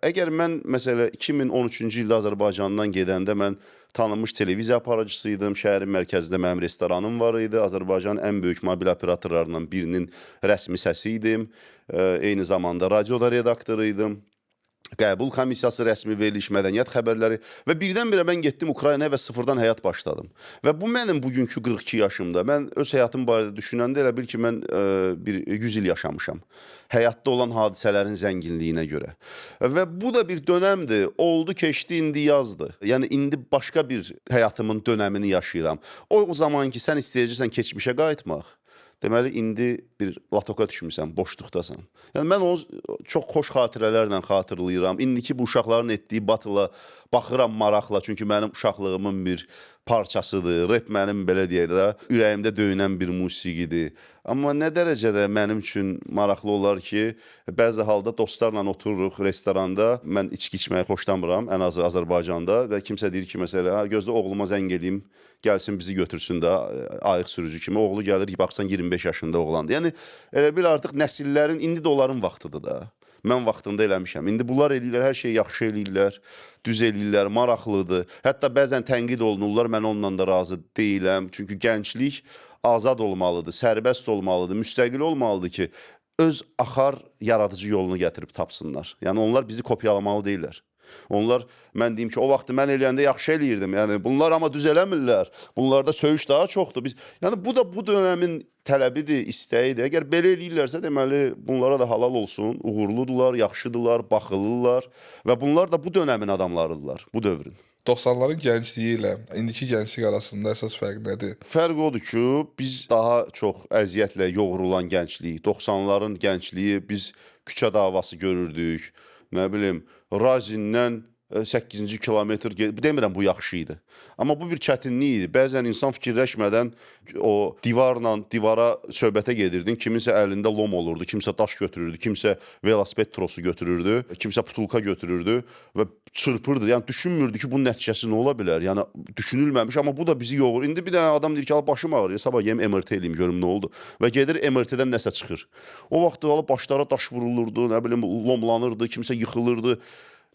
əgər mən məsələ 2013-cü ildə Azərbaycandan gedəndə mən tanınmış televiziya aparıcısı idim. Şəhərin mərkəzində mənim restoranım var idi. Azərbaycanın ən böyük mobil operatorlarından birinin rəsmi səsi idim. Eyni zamanda radioda redaktoru idim. Qəbul komissiyası rəsmi veriliş, mədəniyyət xəbərləri və birdən-birə mən getdim Ukraynaya və sıfırdan həyat başladım. Və bu mənim bugünkü 42 yaşımda. Mən öz həyatım barədə düşünəndə elə bil ki, mən bir 100 il yaşamışam. Həyatda olan hadisələrin zənginliyinə görə. Və bu da bir dönəmdir. Oldu, keçdi, indi yazdı. Yəni indi başqa bir həyatımın dönəmini yaşayıram. O zaman ki, sən istəyəcəksən keçmişə qayıtmaq, deməli indi bir latoka düşmüsən, boşluqdasan. Yəni mən onu çox xoş xatirələrlə xatırlayıram. İndiki bu uşaqların etdiyi batıla baxıram maraqla, çünki mənim uşaqlığımın bir parçasıdır. Rap mənim belə deyək də ürəyimdə döyünən bir musiqidir. Amma nə dərəcədə mənim üçün maraqlı olar ki, bəzi halda dostlarla otururuq restoranda. Mən içki içməyi xoşlamıram, ən azı Azərbaycanda və kimsə deyir ki, məsələ, gözlə oğluma zəng eləyim, gəlsin bizi götürsün də ayıq sürücü kimi. Oğlu gəlir, baxsan 25 yaşında oğlandır. Yəni elə bil artıq nəsillərin indi də onların vaxtıdır da. Mən vaxtında eləmişəm. İndi bunlar eləyirlər, hər şeyi yaxşı eləyirlər, düz eləyirlər, maraqlıdır. Hətta bəzən tənqid olunurlar, mən onunla da razı deyiləm. Çünki gənclik azad olmalıdır, sərbəst olmalıdır, müstəqil olmalıdır ki, öz axar yaradıcı yolunu gətirib tapsınlar. Yəni onlar bizi kopyalamalı deyirlər. Onlar, mən deyim ki, o vaxtı mən eləyəndə yaxşı eləyirdim. Yəni bunlar amma düz eləmirlər. Bunlarda söyüş daha çoxdur. Biz, yəni bu da bu dönəmin tələbidir, istəyidir. Əgər belə eləyirlərsə, deməli bunlara da halal olsun. Uğurludular, yaxşıdırlar, baxılılar və bunlar da bu dönəmin adamlarıdırlar, bu dövrün. 90-ların gəncliyi ilə indiki gənclik arasında əsas fərq nədir? Fərq odur ki, biz daha çox əziyyətlə yoğrulan gənclik, 90-ların gəncliyi biz küçə davası görürdük. Nə bilim, Razindən 8-ci kilometr, demirəm bu yaxşı idi. Amma bu bir çətinlik idi. Bəzən insan fikirləşmədən o divarla divara söhbətə gedirdin. Kiminsə əlində lom olurdu, kimsə daş götürürdü, kimsə velosiped trosu götürürdü, kimsə putulka götürürdü və çırpırdı. Yəni düşünmürdü ki, bunun nəticəsi nə ola bilər? Yəni düşünülməmiş, amma bu da bizi yoğurur. İndi bir dənə adam deyir ki, başım ağrıyor, sabah gedim MRT eləyim, görüm nə oldu. Və gedir MRT-dən nəsə çıxır. O vaxt başlara daş vurulurdu, nə bilim lomlanırdı, kimsə yıxılırdı.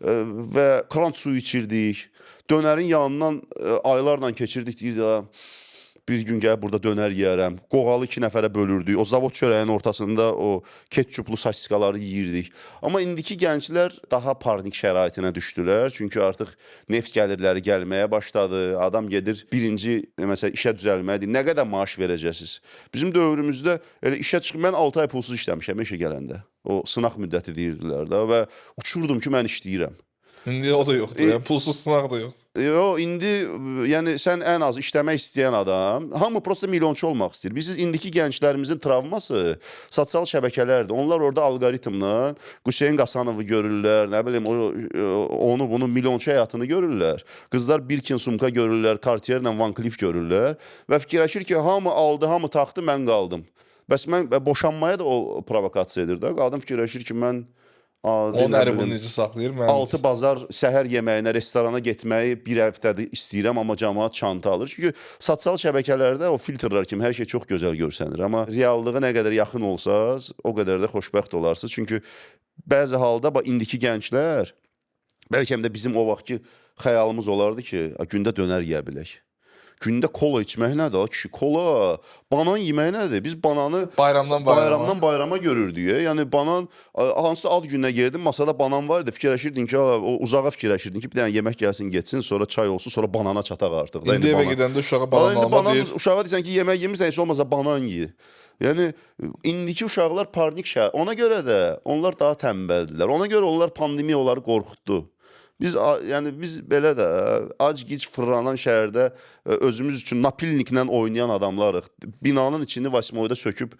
Və krant suyu içirdik. Dönərin yanından aylarla keçirdik. Deyirdi, bir gün gəlib burada dönər yeyərəm. Qoğalı 2 nəfərə bölürdük. O zavod çörəyinin ortasında o ketçuplu sosiskaları yeyirdik. Amma indiki gənclər daha parnik şəraitinə düşdülər. Çünki artıq neft gəlirləri gəlməyə başladı. Adam gedir birinci məsələn işə düzəlməyə deyir. Nə qədər maaş verəcəksiniz? Bizim dövrümüzdə elə işə çıxıb mən 6 ay pulsuz işləmişəm işə gələndə. O sınaq müddəti deyirdilər də və uçurdum ki, mən işləyirəm. İndi o da yoxdur, yəni pulsuz sınaq da yoxdur. Yox, indi yəni sən ən az işləmək istəyən adam, hamı prosta milyonçu olmaq istəyir. Bilirsiniz, indiki gənclərimizin travması sosial şəbəkələrdir. Onlar orada alqoritmlə Hüseyn Qasanovu görürlər, nə bilim onu bunu milyonçu həyatını görürlər. Qızlar Birkin sumka görürlər, Cartier-lə Van Cleef görürlər və fikirləşir ki, hamı aldı, hamı taxdı, mən qaldım. Bəs mən boşanmaya da o provokasiya edir də. Qadın fikirləşir ki, mən onun əri bunu necə saxlayır? Mən 6 bazar səhər yeməyinə, restorana getməyi bir həftədir istəyirəm, amma camaat çanta alır. Çünki sosial şəbəkələrdə o filtrlər kimi hər şey çox gözəl görsənir. Amma reallığa nə qədər yaxın olsaz, o qədər də xoşbəxt olarsınız. Çünki bəzi halda bax indiki gənclər, bəlkə də bizim o vaxtki xəyalımız olardı ki, gündə dönər yeyə bilək. Gündə kola içmək nədir, kişi? Kola, banan yemək nədir? Biz bananı bayramdan bayrama görürdük. Yəni banan hansı ad gününə geldin, masada banan var idi. Fikirləşirdin ki, o uzağa fikirləşirdin ki, bir dənə yemək gəlsin, getsin, sonra çay olsun, sonra banana çataq artıq. İndi evə gedəndə uşağa banan alma deyir. Uşağa deyirsən ki, yemək yemirsən, heç olmasa banan ye. Yəni indiki uşaqlar parnik şəhər. Ona görə də onlar daha tənbəldilər. Ona görə onlar pandemiya onları qorxutdu. Biz yəni biz belə də ac-gic fırlanan şəhərdə özümüz üçün napilniklə oynayan adamlarıq. Binanın içini Vasimoyda söküb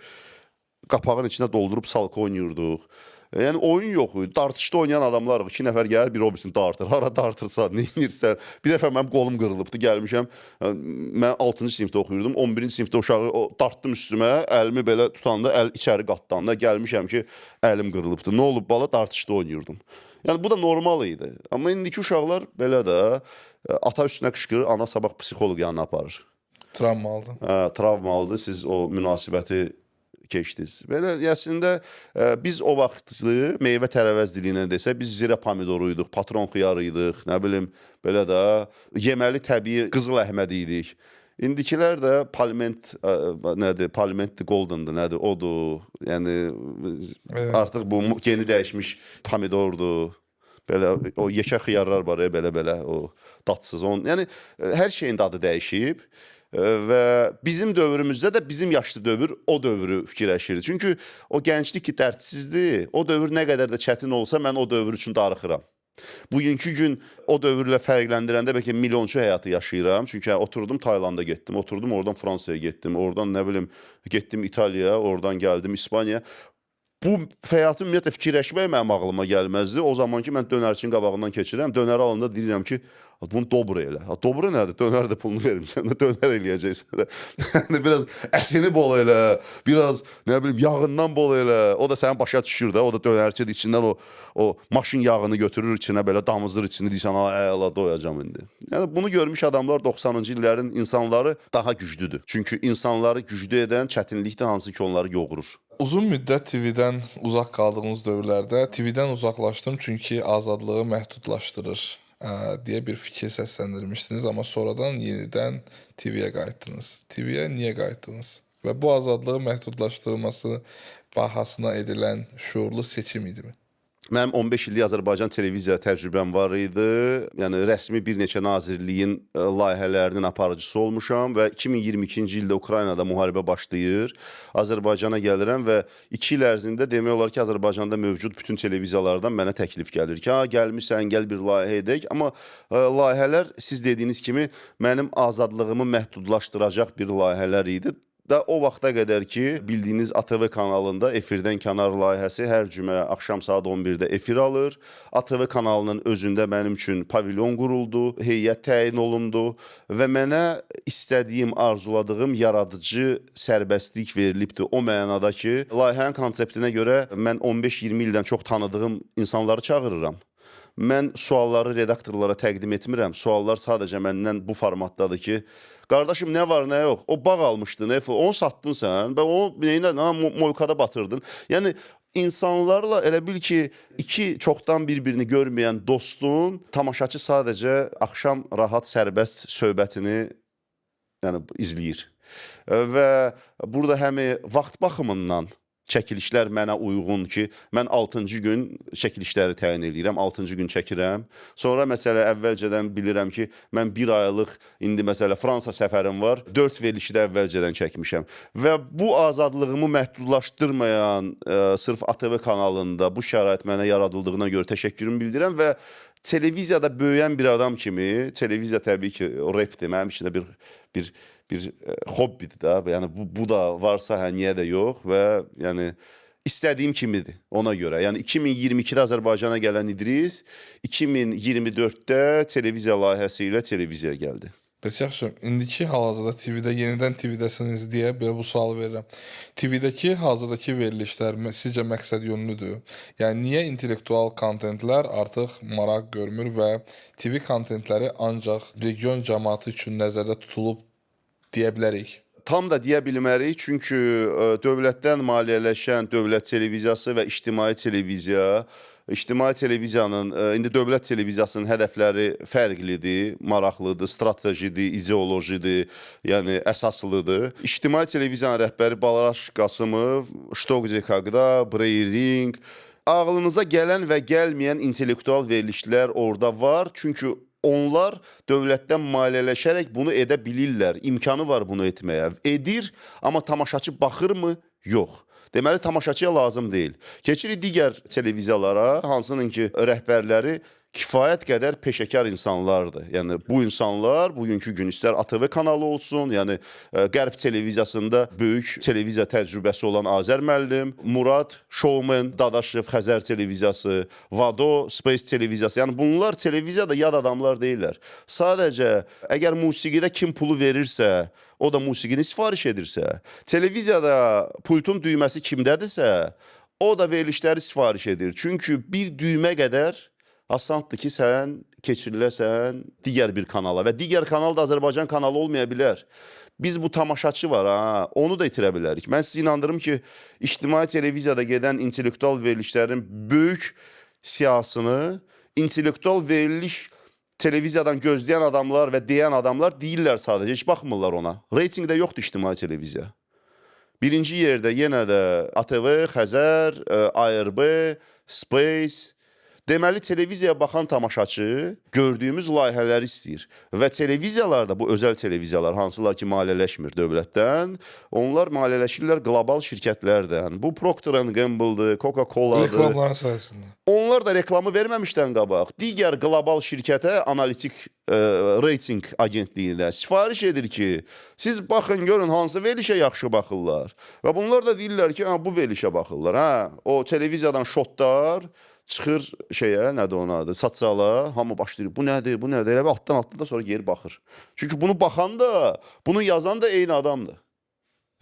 qapağın içinə doldurub salka oynayırdıq. Yəni oyun yox idi. Dartışda oynayan adamlarıq. 2 nəfər gəlir, bir o birisini dartır. Hara dartırsan, nə edirsən? Bir dəfə mənim qolum qırılıbdı, gəlmişəm. Mən 6-cı sinifdə oxuyurdum. 11-ci sinifdə uşağı dartdım üstümə, əlimi belə tutanda əl içəri qatlandı. Gəlmişəm ki, əlim qırılıbdı. Nə olub bala? Dartışda oynayırdım. Yəni bu da normal idi. Amma indiki uşaqlar belə də Ata üstünə qışqırır, ana sabah psixoloq yanına aparır. Travma aldı. Hə, travma aldı, siz o münasibəti keçdiniz. Belə əslində biz o vaxtı meyvə tərəvəz dili ilə desə, biz zirə pomidoru idik, patron xiyarı idik, nə bilim, belə də yeməli təbii qızıl əhmədi idik. İndikilər də palment nədir? Palmentdir, goldendir, nədir? Odur. Yəni Evet. artıq bu geni dəyişmiş pomidordur. Belə o yekə xiyarlar var, belə-belə o dadsız. Yəni hər şeyin dadı dəyişib və bizim dövrümüzdə də bizim yaşlı dövr o dövrü fikirləşirdi. Çünki o gənclik ki dərdsizdir, o dövr nə qədər də çətin olsa mən o dövr üçün darıxıram. Bugünkü gün o dövrlə fərqləndirəndə bəlkə milyonçu həyatı yaşayıram. Çünki oturdum Taylanda getdim, oturdum oradan Fransaya getdim, oradan nə bilim getdim İtaliyaya, oradan gəldim İspaniyaya. Bu həyatı ümumiyyətlə fikirləşmək mənim ağlıma gəlməzdi. O zaman ki mən dönərçinin qabağından keçirəm, dönəri alanda deyirəm ki, bunu dobra elə. Ha, dobra nədir? Dönər də pulunu vermirsən, dönər eləyəcəksən. Yəni biraz ətini bol elə, biraz nə bilim yağından bol elə. O da sənin başa düşür də, o da dönərçidir, içindən o maşın yağını götürür, içinə belə damızır içini, deyirsən, ha, əla doyacam indi. Yəni bunu görmüş adamlar 90-cı illərin insanları daha güclüdür. Çünki insanları güclü edən çətinlikdir, hansı ki onları yoğurur. Uzun müddət TV-dən uzaq qaldığınız dövrlərdə TV-dən uzaqlaşdım çünki azadlığı məhdudlaşdırır deyə bir fikir səsləndirmişdiniz, amma sonradan yenidən TV-yə qayıtdınız. TV-yə niyə qayıtdınız? Və bu azadlığı məhdudlaşdırılması bahasına edilən şüurlu seçim idimi? Mənim 15 illik Azərbaycan televiziya təcrübəm var idi. Yəni rəsmi bir neçə nazirliyin layihələrinin aparıcısı olmuşam və 2022-ci ildə Ukraynada müharibə başlayır. Azərbaycana gəlirəm və 2 il ərzində demək olar ki, Azərbaycanda mövcud bütün televiziyalardan mənə təklif gəlir ki, ha, gəlmisən, gəl bir layihə edək. Amma layihələr siz dediyiniz kimi mənim azadlığımı məhdudlaşdıracaq bir layihələr idi. Da o vaxta qədər ki, bildiyiniz ATV kanalında efirdən kənar layihəsi hər cümə axşam saat 11-də efir alır. ATV kanalının özündə mənim üçün pavilyon quruldu, heyət təyin olundu və mənə istədiyim, arzuladığım yaradıcı sərbəstlik verilibdir. O mənada ki, layihənin konseptinə görə mən 15-20 ildən çox tanıdığım insanları çağırıram. Mən sualları redaktorlara təqdim etmirəm. Suallar sadəcə məndən bu formatdadır ki, qardaşım nə var, nə yox? O bağ almışdın, onu satdın sən və o neyinə, moykada batırdın. Yəni insanlarla elə bil ki, iki çoxdan bir-birini görməyən dostun tamaşaçı sadəcə axşam rahat, sərbəst söhbətini yəni izləyir. Və burada həmi vaxt baxımından çəkilişlər mənə uyğun ki, mən 6-cı gün çəkilişləri təyin eləyirəm, 6-cı gün çəkirəm. Sonra məsələ əvvəlcədən bilirəm ki, mən bir aylıq indi məsələ Fransa səfərim var, 4 verilişi də əvvəlcədən çəkmişəm. Və bu azadlığımı məhdudlaşdırmayan sırf ATV kanalında bu şərait mənə yaradıldığına görə təşəkkürümü bildirəm və televiziyada böyüyən bir adam kimi, televiziya təbii ki, repdir, mənim üçün də bir hobbidir da. Yəni bu da varsa hə niyə də yox və yəni istədiyim kimidir ona görə. Yəni 2022-də Azərbaycana gələn İdris 2024-də televiziya layihəsi ilə televiziyaya gəldi. Bəs yaxşı, indiki hal-hazırda TV-də yenidən TV-dəsiniz deyə belə bu sualı verirəm. TV-dəki hazırdakı verilişlər sizcə məqsəd yönlüdür? Yəni niyə intellektual kontentlər artıq maraq görmür və TV kontentləri ancaq region cəmaatı üçün nəzərdə tutulub deyə bilərik? Tam da deyə bilmərik, çünki dövlətdən maliyyələşən dövlət televiziyası və ictimai televiziya, ictimai televiziyanın, indi dövlət televiziyasının hədəfləri fərqlidir, maraqlıdır, stratejidir, ideolojidir, yəni əsaslıdır. İctimai televiziyanın rəhbəri Balaş Qasımov, Ştoqde Kaqda, Breyring, ağlınıza gələn və gəlməyən intellektual verilişlər orada var, çünki onlar dövlətdən maliyyələşərək bunu edə bilirlər, imkanı var bunu etməyə. Edir, amma tamaşaçı baxırmı? Yox. Deməli, tamaşaçıya lazım deyil. Keçirik digər televiziyalara, hansının ki, rəhbərləri kifayət qədər peşəkar insanlardır. Yəni bu insanlar bugünkü gün istər ATV kanalı olsun, yəni Qərb televiziyasında böyük televiziya təcrübəsi olan Azər müəllim, Murad Showman, Dadaşov Xəzər televiziyası, Vado Space televiziyası. Yəni bunlar televiziyada yad adamlar deyillər. Sadəcə əgər musiqidə kim pulu verirsə, o da musiqini sifariş edirsə, televiziyada pultun düyməsi kimdədirsə, o da verilişləri sifariş edir. Çünki bir düymə qədər Asandır ki, sən keçiriləsən digər bir kanala və digər kanal da Azərbaycan kanalı olmaya bilər. Biz bu tamaşaçı var ha, onu da itirə bilərik. Mən sizi inandırım ki, ictimai televiziyada gedən intellektual verilişlərin böyük siyahısını intellektual veriliş televiziyadan gözləyən adamlar və deyən adamlar deyirlər sadəcə, heç baxmırlar ona. Reytinqdə yoxdur ictimai televiziya. Birinci yerdə yenə də ATV, Xəzər, ARB, Space. Deməli, televiziyaya baxan tamaşaçı gördüyümüz layihələri istəyir. Və televiziyalarda, bu özəl televiziyalar, hansılar ki maliyyələşmir dövlətdən, onlar maliyyələşirlər qlobal şirkətlərdən. Bu Procter & Gamble-dır, Coca-Cola-dır. Reklamların sayəsində. Onlar da reklamı verməmişdən qabaq digər qlobal şirkətə, analitik reytinq agentliyinə sifariş edir ki, siz baxın görün hansı verilişə yaxşı baxırlar. Və bunlar da deyirlər ki, bu verilişə baxırlar. Hə, o televiziyadan şotlar çıxır şeyə, nədir onun adı, sosiala, hamı başlayır. Bu nədir, bu nədir? Elə altdan da sonra geri baxır. Çünki bunu baxan da, bunu yazan da eyni adamdır.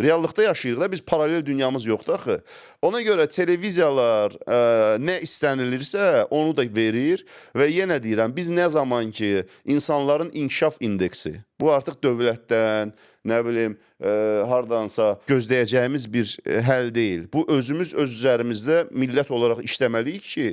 Reallıqda yaşayırıq da, biz paralel dünyamız yoxdur axı. Ona görə televiziyalar nə istənilirsə onu da verir və yenə deyirəm, biz nə zaman ki insanların inkişaf indeksi, bu artıq dövlətdən, nə bilim, hardansa gözləyəcəyimiz bir həll deyil. Bu özümüz öz üzərimizdə millət olaraq işləməliyik ki,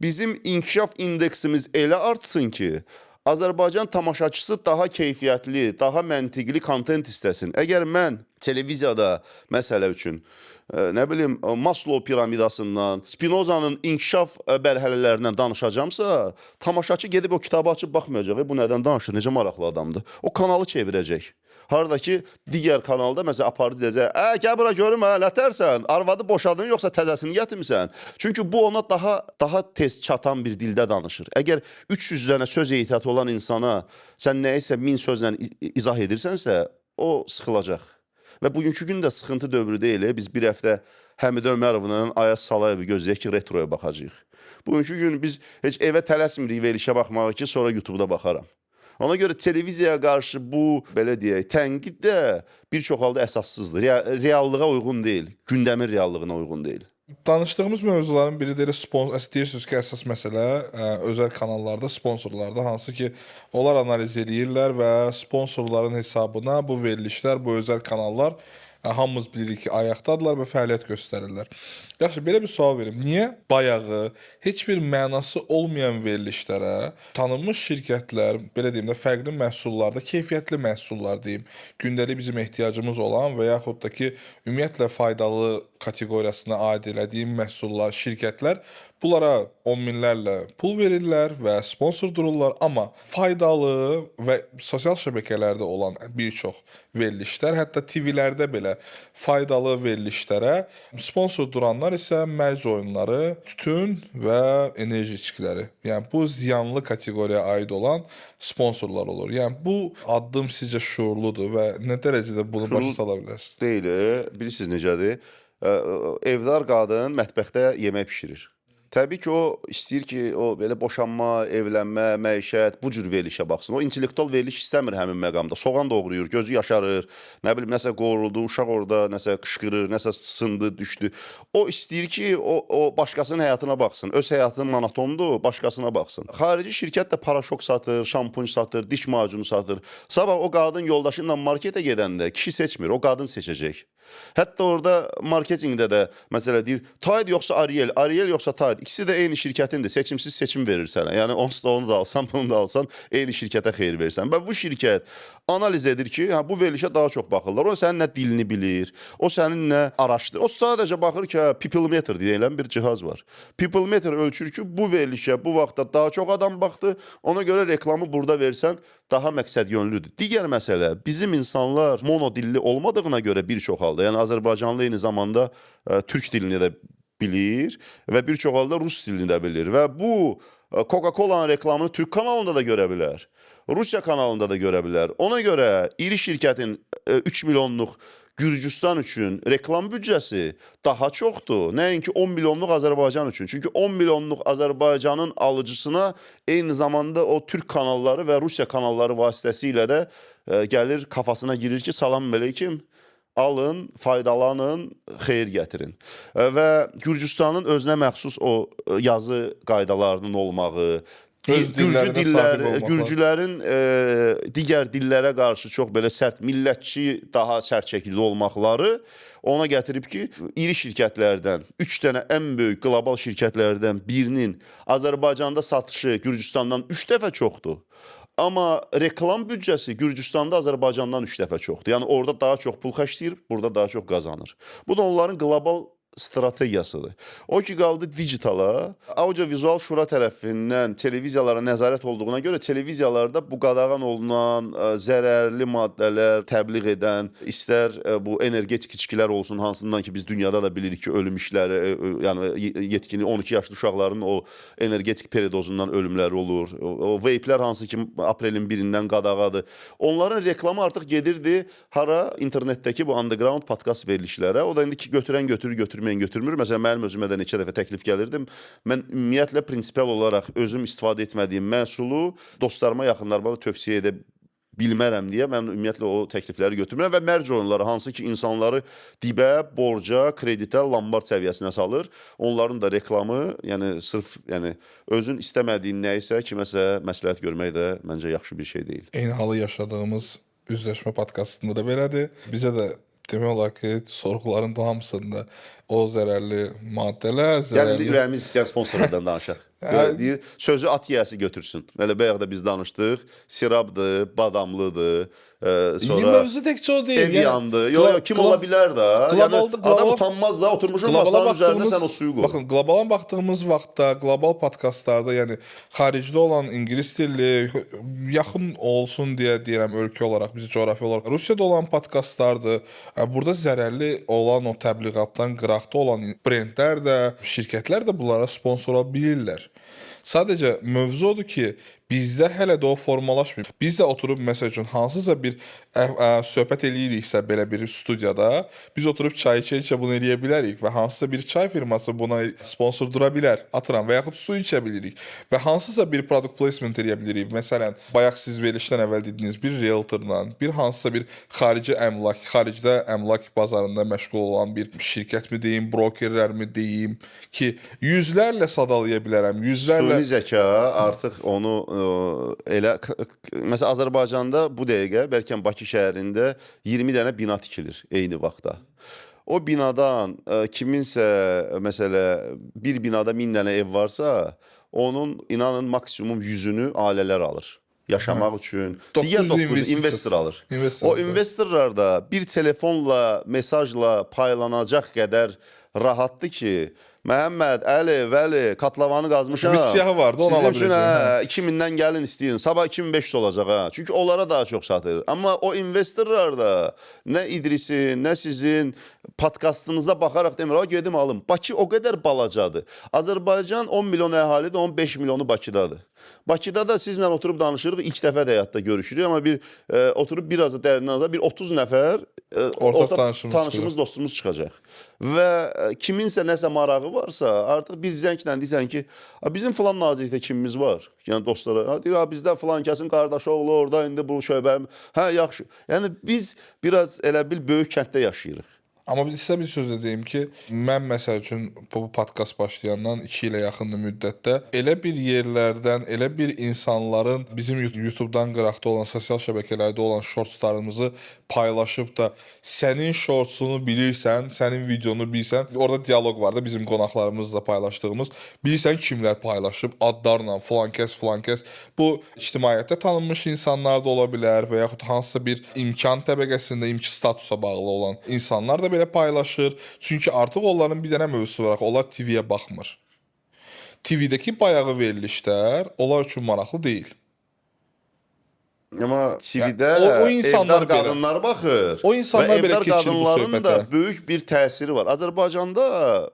bizim inkişaf indeksimiz elə artsın ki, Azərbaycan tamaşaçısı daha keyfiyyətli, daha məntiqli kontent istəsin. Əgər mən televiziyada məsələ üçün, nə bilim, Maslow piramidasından, Spinozanın inkişaf mərhələlərindən danışacamsa, tamaşaçı gedib o kitabı açıb baxmayacaq. Bu nədən danışır, necə maraqlı adamdır. O kanalı çevirəcək. Harada ki, digər kanalda məsələn apardı deyəcək, gəl bura görüm, hə, nətərsən, arvadı boşadın yoxsa təzəsini gətirmisən? Çünki bu ona daha tez çatan bir dildə danışır. Əgər 300 dənə söz ehtiyatı olan insana sən nəyisə 1000 sözlə izah edirsənsə, o sıxılacaq. Və bugünkü gün də sıxıntı dövrü deyil. Biz bir həftə Həmidə Ömərovla Ayaz Salayevi gözləyək ki, retroya baxacağıq. Bugünkü gün biz heç evə tələsmirik verilişə baxmağa ki, sonra YouTube-da baxaram. Ona görə televiziyaya qarşı bu, belə deyək, tənqid də bir çox halda əsassızdır. Reallığa uyğun deyil, gündəmin reallığına uyğun deyil. Danışdığımız mövzuların biri də elə deyirsiniz ki, əsas məsələ özəl kanallarda, sponsorlarda, hansı ki, onlar analiz eləyirlər və sponsorların hesabına bu verilişlər, bu özəl kanallar hamımız bilirik ki, ayaqdadırlar və fəaliyyət göstərirlər. Yaxşı, belə bir sual verim. Niyə bayağı heç bir mənası olmayan verilişlərə tanınmış şirkətlər, belə deyim də, fərqli məhsullarda, keyfiyyətli məhsullar deyim, gündəlik bizim ehtiyacımız olan və yaxud da ki, ümumiyyətlə faydalı kateqoriyasına aid elədiyim məhsullar, şirkətlər bunlara 10 minlərlə pul verirlər və sponsor dururlar, amma faydalı və sosial şəbəkələrdə olan bir çox verilişlər, hətta TV-lərdə belə faydalı verilişlərə sponsor duranlar isə mərc oyunları, tütün və enerji içkiləri. Yəni bu ziyanlı kateqoriyaya aid olan sponsorlar olur. Yəni bu addım sizcə şuurludur və nə dərəcədə bunu başa sala bilərsiniz? Deyil, bilirsiniz necədir? Evdar qadın mətbəxdə yemək bişirir. Təbii ki, o istəyir ki, o belə boşanma, evlənmə, məişət, bu cür verilişə baxsın. O intellektual veriliş istəmir həmin məqamda. Soğan doğrayır, gözü yaşarır, nə bilim, nəsə qovruldu, uşaq orada nəsə qışqırır, nəsə sındı, düşdü. O istəyir ki, o başqasının həyatına baxsın. Öz həyatının monotondur, başqasına baxsın. Xarici şirkət də paraşok satır, şampun satır, diş macunu satır. Sabah o qadın yoldaşı ilə marketə gedəndə kişi seçmir, o qadın seçəcək. Hətta orada marketinqdə də məsələ deyir, Tide yoxsa Ariel, Ariel yoxsa Tide. İkisi də eyni şirkətindir. Seçimsiz seçim verir sənə. Yəni onsuz da onu da alsan, bunu da alsan, eyni şirkətə xeyir verirsən. Və bu şirkət analiz edir ki, hə, bu verilişə daha çox baxırlar. O sənin nə dilini bilir, o sənin nə araşdırır. O sadəcə baxır ki, hə, Peoplemeter deyilən bir cihaz var. Peoplemeter ölçür ki, bu verilişə bu vaxtda daha çox adam baxdı. Ona görə reklamı burada versən daha məqsədyönlüdür. Digər məsələ, bizim insanlar monodilli olmadığına görə bir çox halda, yəni Azərbaycanlı eyni zamanda türk dilini də bilir və bir çox halda rus dilini də bilir və bu Coca-Cola'nın reklamını türk kanalında da görə bilər, Rusiya kanalında da görə bilər. Ona görə iri şirkətin 3 milyonluq Gürcüstan üçün reklam büdcəsi daha çoxdur, nəinki 10 milyonluq Azərbaycan üçün. Çünki 10 milyonluq Azərbaycanın alıcısına eyni zamanda o türk kanalları və Rusiya kanalları vasitəsilə də gəlir, kafasına girir ki, salam əleykum, Alın, faydalanın, xeyir gətirin. Və Gürcüstanın özünə məxsus o yazı qaydalarının olmağı, Öz Gürcü dillərinə sadiq dilləri, olmaqları. Gürcülərin digər dillərə qarşı çox belə sərt, millətçi, daha sərt şəkildə olmaqları ona gətirib ki, iri şirkətlərdən, 3 dənə ən böyük qlobal şirkətlərdən birinin Azərbaycanda satışı Gürcüstandan 3 dəfə çoxdur. Amma reklam büdcəsi Gürcüstanda Azərbaycandan 3 dəfə çoxdur. Yəni orada daha çox pul xərcləyir, burada daha çox qazanır. Bu da onların qlobal strategiyasıdır. O ki qaldı digitala, Audiovizual Şura tərəfindən televiziyalara nəzarət olduğuna görə televiziyalarda bu qadağan olunan zərərli maddələr təbliğ edən, istər bu energetik içkilər olsun, hansından ki biz dünyada da bilirik ki, ölüm işləri, yəni yetkini 12 yaşlı uşaqların o energetik peridozundan ölümləri olur. O vapelər hansı ki aprelin 1-dən qadağadır. Onların reklamı artıq gedirdi hara? İnternetdəki bu underground podcast verilişlərə. O da indi ki götürən götürür, götürməyən götürmür. Məsələn, mənim özümə də neçə dəfə təklif gəlirdi. Mən ümumiyyətlə prinsipial olaraq özüm istifadə etmədiyim məhsulu dostlarıma, yaxınlarıma da tövsiyə edə bilmərəm deyə mən ümumiyyətlə o təklifləri götürmürəm və mərc oyunları hansı ki insanları dibə, borca, kreditə, lombard səviyyəsinə salır. Onların da reklamı, yəni sırf yəni özün istəmədiyin nəyisə kiməsə məsləhət görmək də məncə yaxşı bir şey deyil. Eyni halı yaşadığımız üzləşmə podkastında da belədir. Bizə də demək olar ki, sorğuların da hamısında o zərərli maddələr, Gəlin indi zərərli ürəyimiz istəyən sponsorlardan danışaq. Belə deyir, sözü at yiyəsi götürsün. Elə bayaq da biz danışdıq. Sirabdır, badamlıdır, sonra mövzu təkcə o deyil. ev yandı. Yox, yox, kim ola bilər də? Yəni adam utanmaz da, oturmuşun masanın üzərinə sən o suyu qoy. Baxın, qlobala baxdığımız vaxtda, qlobal podkastlarda, yəni xaricdə olan ingilis dilli, yaxın olsun deyə deyirəm ölkə olaraq, biz coğrafi olaraq Rusiyada olan podkastlardır. Burada zərərli olan o təbliğatdan qıraqda olan brendlər də, şirkətlər də bunlara sponsor ola bilirlər. Sadəcə mövzu odur ki, bizdə hələ də o formalaşmayıb. Biz də oturub məsəl üçün hansısa bir söhbət eləyiriksə belə bir studiyada, biz oturub çay içə-içə bunu eləyə bilərik və hansısa bir çay firması buna sponsor dura bilər, atıram, və yaxud su içə bilirik və hansısa bir product placement eləyə bilirik. Məsələn, bayaq siz verilişdən əvvəl dediyiniz bir realtorla, bir hansısa bir xarici əmlak, xaricdə əmlak bazarında məşğul olan bir şirkətmi deyim, brokerlərmi deyim ki, yüzlərlə sadalaya bilərəm, yüzlərlə. Süni zəka artıq onu elə məsələn Azərbaycanda bu dəqiqə bəlkə Bakı şəhərində 20 dənə bina tikilir eyni vaxtda. O binadan kiminsə məsələ bir binada 1000 dənə ev varsa, onun inanın maksimum 100-ünü ailələr alır. Yaşamaq üçün. Digər 900 900 investor alır. Investor O alır. investorlar da bir telefonla, mesajla paylanacaq qədər rahatdır ki, Məhəmməd, Əli, Vəli, katlavanı qazmışam. Bir siyahı vardı, onu Sizin ala üçün biləcək, hə, 2000-dən gəlin istəyin. Sabah 2500 olacaq ha. Çünki onlara daha çox satır. Amma o investorlar da nə İdrisin, nə sizin podkastınıza baxaraq demir, "A gedim alım." Bakı o qədər balacadır. Azərbaycan 10 milyon əhalidir, 15 milyonu Bakıdadır. Bakıda da sizlə oturub danışırıq, ilk dəfə də həyatda görüşürük, amma bir oturub biraz da dərindən alsaq, bir 30 nəfər Ortaq tanışımız tanışımız, dostumuz çıxacaq. Və kiminsə nəsə marağı varsa, artıq bir zənglə deyirsən ki, "A, bizim filan nazirlikdə kimimiz var?" Yəni dostlara, ha, deyir, "A, bizdə filan kəsin qardaşı oğlu orada indi bu şöbə." Hə, yaxşı. Yəni biz biraz elə bil böyük kənddə yaşayırıq. Amma bir sizə bir söz də deyim ki, mən məsəl üçün bu podkast başlayandan 2 ilə yaxın müddətdə elə bir yerlərdən, elə bir insanların bizim YouTube-dan qıraqda olan, sosial şəbəkələrdə olan shortslarımızı paylaşıb da sənin shortsunu bilirsən, sənin videonu bilirsən, orada dialoq var da bizim qonaqlarımızla paylaşdığımız. Bilirsən kimlər paylaşıb, adlarla, filan kəs, filan kəs. Bu ictimaiyyətdə tanınmış insanlar da ola bilər və yaxud hansısa bir imkan təbəqəsində, imkan statusa bağlı olan insanlar da belə paylaşır. Çünki artıq onların bir dənə mövzusu var. Onlar TV-yə baxmır. TV-dəki bayağı verilişlər onlar üçün maraqlı deyil. Amma TV-də Yəni, o insanlar evdar belə- qadınlar baxır. O insanlar Və belə evdar keçir bu qadınların da söhbətə. böyük bir təsiri var. Azərbaycanda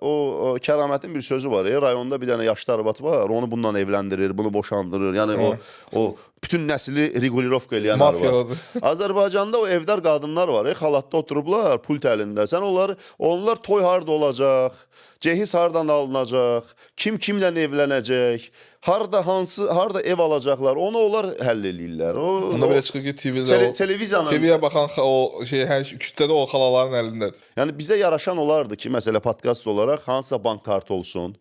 o kəramətin bir sözü var. Rayonda bir dənə yaşlı arvad var. Onu bundan evləndirir, bunu boşandırır. Yəni o Bütün nəsli regulirovka eləyən arvad. Azərbaycanda o evdar qadınlar var, xalatda oturublar, pult əlində. Sən onlar toy harda olacaq, cehiz hardan alınacaq, kim kimlə evlənəcək, harda ev alacaqlar, onu onlar həll eləyirlər. Onda belə çıxır ki, TV-də televiziyanın TV-yə baxan o şey hər kütlədə o xalaların əlindədir. Yəni bizə yaraşan olardı ki, məsələ podkast olaraq hansısa bank kartı olsun,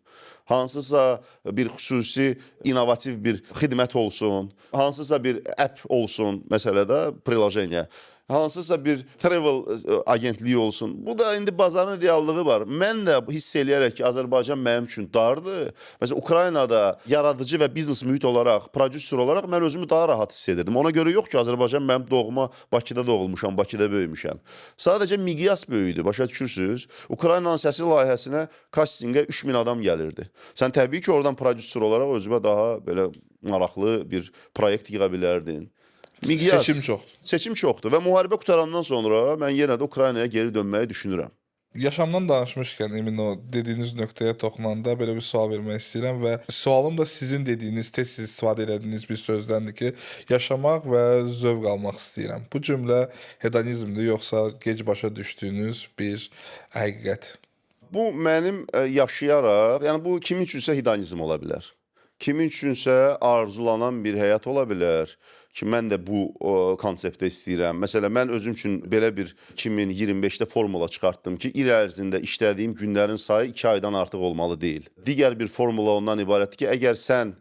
hansısa bir xüsusi innovativ bir xidmət olsun, hansısa bir app olsun, məsələdə prilojenyə, hansısa bir travel agentliyi olsun. Bu da indi bazarın reallığı var. Mən də hiss eləyərək ki, Azərbaycan mənim üçün dardır. Məsələn, Ukraynada yaradıcı və biznes mühit olaraq, prodüser olaraq mən özümü daha rahat hiss edirdim. Ona görə yox ki, Azərbaycan mənim doğma Bakıda doğulmuşam, Bakıda böyümüşəm. Sadəcə miqyas böyüdü, başa düşürsüz? Ukraynanın səsi layihəsinə kastinqə 3000 adam gəlirdi. Sən təbii ki, oradan prodüser olaraq özünə daha belə maraqlı bir proyekt yığa bilərdin. Miqyas, Seçim çoxdur. Seçim çoxdur və müharibə qurtarandan sonra mən yenə də Ukraynaya geri dönməyi düşünürəm. Yaşamdan danışmışkən Emin, o dediyiniz nöqtəyə toxunanda belə bir sual vermək istəyirəm və sualım da sizin dediyiniz, tez-tez istifadə elədiyiniz bir sözdəndir ki, yaşamaq və zövq almaq istəyirəm. Bu cümlə hedonizmdir, yoxsa gec başa düşdüyünüz bir həqiqət? Bu mənim yaşayaraq, yəni bu kimin üçünsə hedonizm ola bilər. Kimin üçünsə arzulanan bir həyat ola bilər ki, mən də bu konseptdə istəyirəm. Məsələn, mən özüm üçün belə bir 2025-də formula çıxartdım ki, il ərzində işlədiyim günlərin sayı 2 aydan artıq olmalı deyil. Digər bir formula ondan ibarətdir ki, əgər sən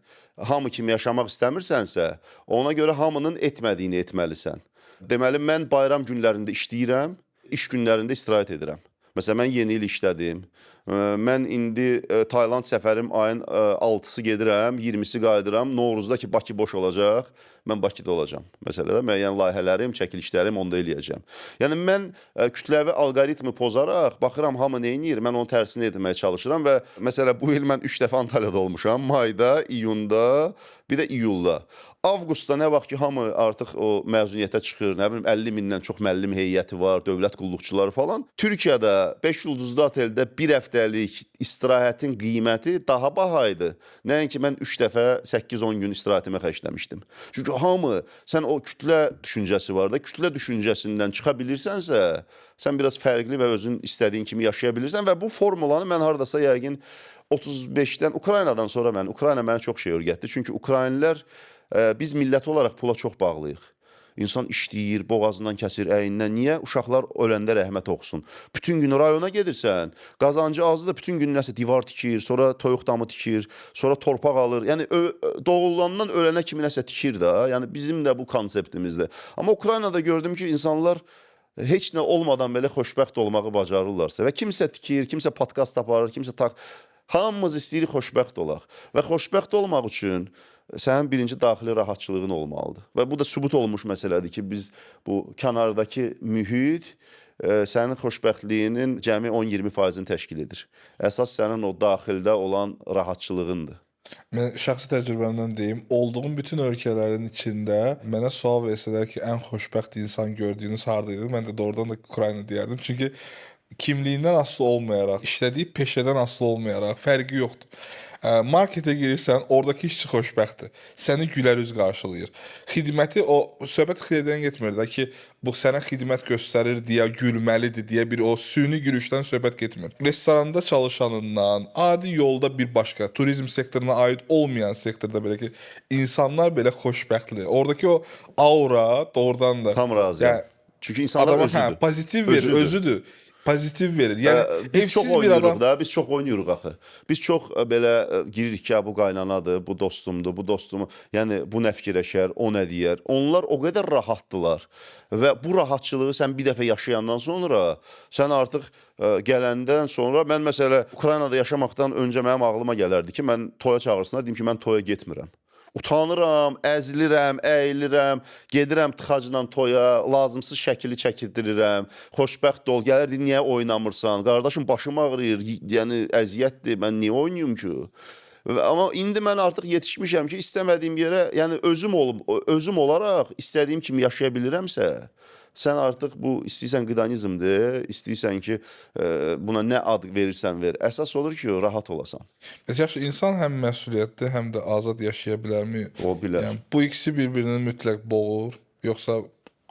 hamı kimi yaşamaq istəmirsənsə, ona görə hamının etmədiyini etməlisən. Deməli, mən bayram günlərində işləyirəm, iş günlərində istirahət edirəm. Məsələn, mən yeni il işlədim. Mən indi Tayland səfərim ayın 6-sı gedirəm, 20-si qayıdıram. Novruzda ki, Bakı boş olacaq, mən Bakıda olacağam. Məsələ də müəyyən layihələrim, çəkilişlərim onda eləyəcəm. Yəni mən kütləvi alqoritmi pozaraq baxıram hamı nə edir, mən onun tərsini etməyə çalışıram və məsələ bu il mən 3 dəfə Antalyada olmuşam. Mayda, iyunda, bir də iyulda. Avqustda nə vaxt ki hamı artıq o məzuniyyətə çıxır, nə bilim 50 mindən çox müəllim heyəti var, dövlət qulluqçuları falan. Türkiyədə 5 ulduzlu oteldə bir həftəlik istirahətin qiyməti daha baha idi. Nəinki mən 3 dəfə 8-10 gün istirahətimə xərcləmişdim. Çünki hamı, sən o kütlə düşüncəsi var da, kütlə düşüncəsindən çıxa bilirsənsə, sən biraz fərqli və özün istədiyin kimi yaşaya bilirsən və bu formulanı mən hardasa yəqin 35-dən Ukraynadan sonra Ukrayna mənə çox şey öyrətdi. Çünki Ukraynilər biz millət olaraq pula çox bağlıyıq. İnsan işləyir, boğazından kəsir, əyindən. Niyə? Uşaqlar öləndə rəhmət oxusun. Bütün gün rayona gedirsən, qazancı azdır, bütün gün nəsə divar tikir, sonra toyuq damı tikir, sonra torpaq alır. Yəni doğulandan ölənə kimi nəsə tikir də. Yəni bizim də bu konseptimizdir. Amma Ukraynada gördüm ki, insanlar heç nə olmadan belə xoşbəxt olmağı bacarırlarsa və kimsə tikir, kimsə podkast aparır, kimsə hamımız istəyirik xoşbəxt olaq və xoşbəxt olmaq üçün sənin birinci daxili rahatçılığın olmalıdır. Və bu da sübut olmuş məsələdir ki, biz bu kənardakı mühit sənin xoşbəxtliyinin cəmi 10-20%-ni təşkil edir. Əsas sənin o daxildə olan rahatçılığındır. Mən şəxsi təcrübəmdən deyim, olduğum bütün ölkələrin içində mənə sual versələr ki, ən xoşbəxt insan gördüyünüz harda idi? Mən də doğrudan da Ukrayna deyərdim. Çünki kimliyindən asılı olmayaraq, işlədiyi peşədən asılı olmayaraq fərqi yoxdur. Marketə girirsən, oradakı işçi xoşbəxtdir. Səni gülər üz qarşılayır. Xidməti o söhbət xidmətdən getmir də ki, bu sənə xidmət göstərir deyə gülməlidir deyə bir o süni gülüşdən söhbət getmir. Restoranda çalışanından, adi yolda bir başqa turizm sektoruna aid olmayan sektorda belə ki, insanlar belə xoşbəxtdir. Oradakı o aura doğrudan da tam razıyam. Yəni, çünki insanlar adama, özüdür. Hə, pozitiv verir, özüdür. Pozitiv verir. Yəni biz çox oynayırıq adam... da, biz çox oynayırıq axı. Biz çox belə giririk ki, bu qaynanadır, bu dostumdur, bu dostumu. Yəni bu nə fikirləşər, o nə deyər. Onlar o qədər rahatdılar və bu rahatçılığı sən bir dəfə yaşayandan sonra, sən artıq gələndən sonra mən məsələ Ukraynada yaşamaqdan öncə mənim ağlıma gələrdi ki, mən toya çağırsınlar, deyim ki, mən toya getmirəm. Utanıram, əzilirəm, əyilirəm, gedirəm tıxacla toya, lazımsız şəkili çəkildirirəm, xoşbəxt ol, gəlir deyir, niyə oynamırsan? Qardaşım, başım ağrıyır, yəni əziyyətdir, mən niyə oynayım ki? Amma indi mən artıq yetişmişəm ki, istəmədiyim yerə, yəni özüm olaraq istədiyim kimi yaşaya bilirəmsə, Sən artıq bu istəyirsən qıdanizmdir, istəyirsən ki, buna nə ad verirsən ver. Əsas olur ki, rahat olasan. Bəs yaxşı, insan həm məsuliyyətli, həm də azad yaşaya bilərmi? O bilər. Yəni bu ikisi bir-birini mütləq boğur, yoxsa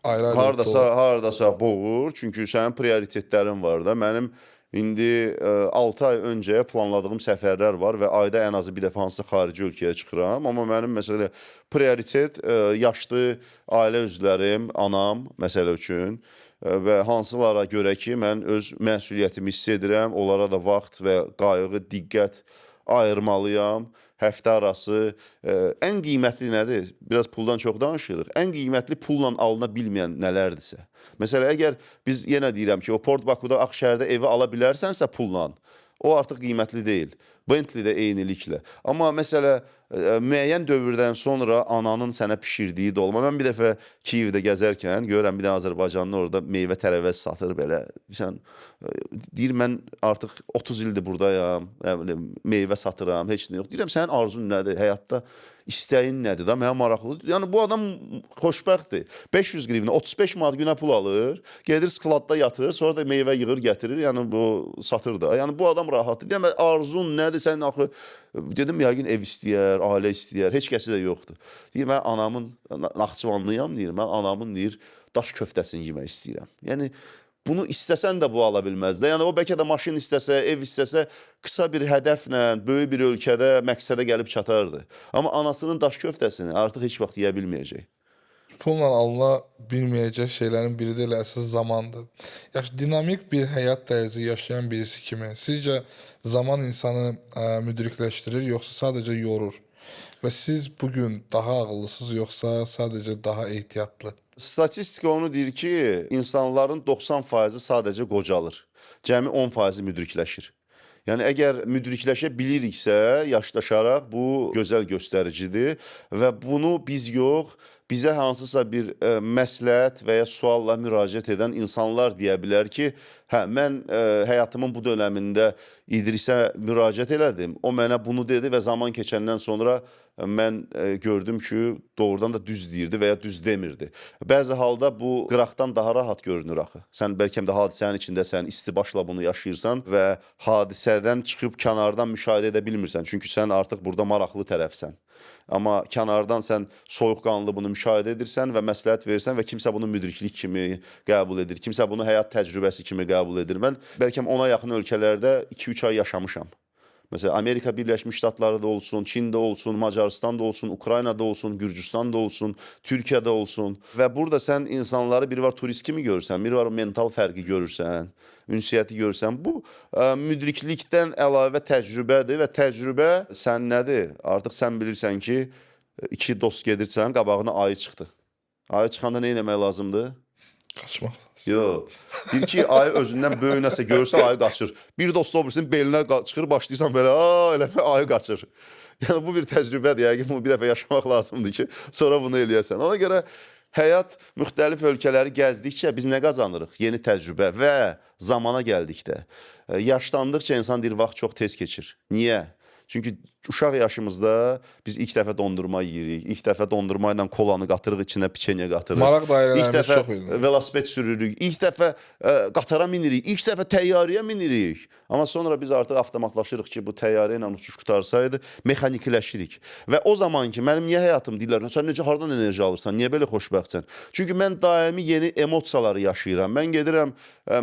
ayrı-ayrı hardasa boğur, çünki sənin prioritetlərin var da. Mənim indi 6 ay öncəyə planladığım səfərlər var və ayda ən azı bir dəfə hansısa xarici ölkəyə çıxıram. Amma mənim məsələ prioritet yaşlı ailə üzvlərim, anam məsələ üçün və hansılara görə ki, mən öz məsuliyyətimi hiss edirəm, onlara da vaxt və qayğı, diqqət ayırmalıyam. Həftə arası ən qiymətli nədir? Biraz puldan çox danışırıq. Ən qiymətli pulla alına bilməyən nələrdirsə. Məsələn, əgər biz yenə deyirəm ki, o Port Bakuda, Ağşəhərdə evi ala bilərsənsə pulla, o artıq qiymətli deyil. Bentley də eyniliklə. Amma məsələ müəyyən dövrdən sonra ananın sənə bişirdiyi dolma. Mən bir dəfə Kiyevdə gəzərkən görürəm bir dənə Azərbaycanlı orada meyvə tərəvəz satır belə. Sən deyir mən artıq 30 ildir burdayam, nə bilim meyvə satıram, heç nə yox. Deyirəm sənin arzun nədir həyatda? İstəyin nədir da? Mənə maraqlıdır. Yəni bu adam xoşbəxtdir. 500 qrivna, 35 manat günə pul alır, gedir skladda yatır, sonra da meyvə yığır, gətirir. Yəni bu satır da. Yəni bu adam rahatdır. Deyirəm arzun nədir? Sən axı dedim yəqin ev istəyər, ailə istəyər, heç kəsi də yoxdur. Deyir mən anamın Naxçıvanlıyam deyir. Mən anamın deyir daş köftəsini yemək istəyirəm. Yəni bunu istəsən də bu ala bilməz də. Yəni o bəlkə də maşın istəsə, ev istəsə, qısa bir hədəflə, böyük bir ölkədə məqsədə gəlib çatardı. Amma anasının daş köftəsini artıq heç vaxt yeyə bilməyəcək. Pulla alına bilməyəcək şeylərin biri də elə əsas zamandır. Yaxşı, dinamik bir həyat tərzi yaşayan birisi kimi sizcə zaman insanı müdrikləşdirir, yoxsa sadəcə yorur? Və siz bu gün daha ağıllısınız, yoxsa sadəcə daha ehtiyatlı? Statistika onu deyir ki, insanların 90%-i sadəcə qocalır. Cəmi 10%-i müdrikləşir. Yəni əgər müdrikləşə biliriksə, yaşlaşaraq bu gözəl göstəricidir və bunu biz yox, bizə hansısa bir məsləhət və ya sualla müraciət edən insanlar deyə bilər ki, hə mən həyatımın bu dönəmində İdrisə müraciət elədim. O mənə bunu dedi və zaman keçəndən sonra mən gördüm ki, doğrudan da düz deyirdi və ya düz demirdi. Bəzi halda bu qıraqdan daha rahat görünür axı. Sən bəlkə də hadisənin içindəsən, isti başla bunu yaşayırsan və hadisədən çıxıb kənardan müşahidə edə bilmirsən. Çünki sən artıq burada maraqlı tərəfsən. Amma kənardan sən soyuqqanlı bunu müşahidə edirsən və məsləhət verirsən və kimsə bunu müdriklik kimi qəbul edir, kimsə bunu həyat təcrübəsi kimi qəbul edir. Mən bəlkə ona yaxın ölkələrdə 2-3 ay yaşamışam. Məsələn, Amerika Birləşmiş Ştatları da olsun, Çində olsun, Macarıstan da olsun, Ukraynada olsun, Gürcüstan da olsun, Türkiyədə olsun. Və burada sən insanları bir var turist kimi görürsən, bir var mental fərqi görürsən, ünsiyyəti görürsən. Bu müdriklikdən əlavə təcrübədir və təcrübə sən nədir? Artıq sən bilirsən ki, iki dost gedirsən, qabağına ayı çıxdı. Ayı çıxanda nə etmək lazımdır? Qaçmaq lazım. Yox. Deyir ki, ayı özündən böyük nəsə görürsə ayı qaçır. Bir dost o birisinin belinə çıxır, başlayırsan belə, elə ayı qaçır. Yəni bu bir təcrübədir. Yəqin bunu bir dəfə yaşamaq lazımdır ki, sonra bunu eləyəsən. Ona görə həyat müxtəlif ölkələri gəzdikcə biz nə qazanırıq? Yeni təcrübə və zamana gəldikdə. Yaşlandıqca insan deyir, vaxt çox tez keçir. Niyə? Çünki uşaq yaşımızda biz ilk dəfə dondurma yeyirik, ilk dəfə dondurma ilə kolanı qatırıq, içinə piçenya qatırıq. Maraq dairələrimiz İlk dəfə çox idi. Velosiped sürürük, ilk dəfə qatara minirik, ilk dəfə təyyarəyə minirik. Amma sonra biz artıq avtomatlaşırıq ki, bu təyyarə ilə uçuş qutarsaydı, mexanikiləşirik. Və o zaman ki, mənim niyə həyatım deyirlər, sən necə hardan enerji alırsan, niyə belə xoşbəxtsən? Çünki mən daimi yeni emosiyaları yaşayıram. Mən gedirəm,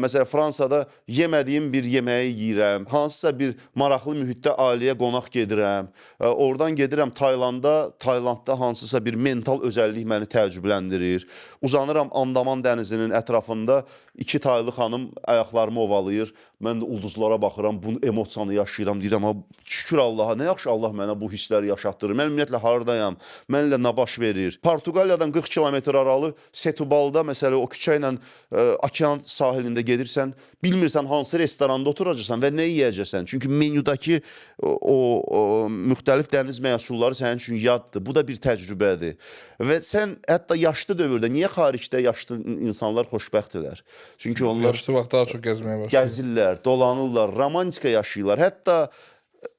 məsələn, Fransada yemədiyim bir yeməyi yeyirəm, hansısa bir maraqlı mühitdə ailəyə qonaq gedirəm. Oradan gedirəm Taylanda, Taylandda hansısa bir mental özəllik məni təəccübləndirir. Uzanıram Andaman dənizinin ətrafında, iki taylı xanım ayaqlarımı ovalayır. Mən də ulduzlara baxıram, bunu emosiyanı yaşayıram. Deyirəm, ha, şükür Allaha, nə yaxşı Allah mənə bu hissləri yaşatdırır. Mən ümumiyyətlə hardayam, mənlə nə baş verir? Portuqaliyadan 40 kilometr aralı Setubalda məsələ o küçə ilə okean sahilində gedirsən, bilmirsən hansı restoranda oturacaqsan və nə yeyəcəksən. Çünki menyudakı o müxtəlif dəniz məhsulları sənin üçün yaddır. Bu da bir təcrübədir. Və sən hətta yaşlı dövrdə, niyə xaricdə yaşlı insanlar xoşbəxtdirlər? Çünki onlar yaşlı vaxt daha çox gəzməyə başlayır. Gəzirlər, dolanırlar, romantika yaşayırlar. Hətta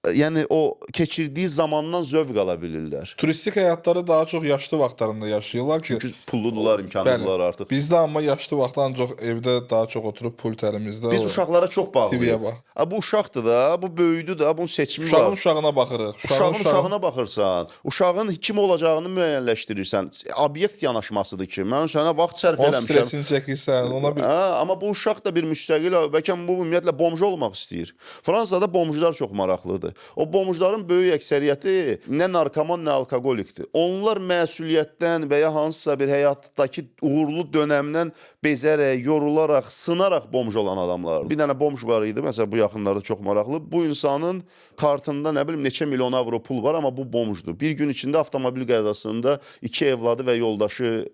Yəni o keçirdiyi zamandan zövq ala bilirlər. Turistik həyatları daha çox yaşlı vaxtlarında yaşayırlar ki, Çünki pulludular, imkanlıdılar artıq. Bizdə amma yaşlı vaxtda ancaq evdə daha çox oturub pult əlimizdə. Biz uşaqlara çox bağlıyıq. TV-yə bax. Ha, bu uşaqdır da, bu böyüdü də, bunun seçimi Uşağın var. uşağına baxırıq. Uşağın uşağına baxırsan, uşağın kim olacağını müəyyənləşdirirsən. Obyekt yanaşmasıdır ki, mən sənə vaxt sərf Onun eləmişəm. stresini çəkirsən, ona bir Hə, amma bu uşaq da bir müstəqil, bəlkə bu ümumiyyətlə bomj olmaq istəyir. Fransada bomjlar çox maraqlıdır. O bomjların böyük əksəriyyəti nə narkoman, nə alkoqolikdir. Onlar məsuliyyətdən və ya hansısa bir həyatdakı uğurlu dönəmdən bezərək, yorularaq, sınaraq bomj olan adamlardır. Bir dənə bomj var idi, məsələn bu yaxınlarda çox maraqlı. Bu insanın kartında nə bilim neçə milyon avro pul var, amma bu bomjdur. Bir gün içində avtomobil qəzasında iki evladı və yoldaşı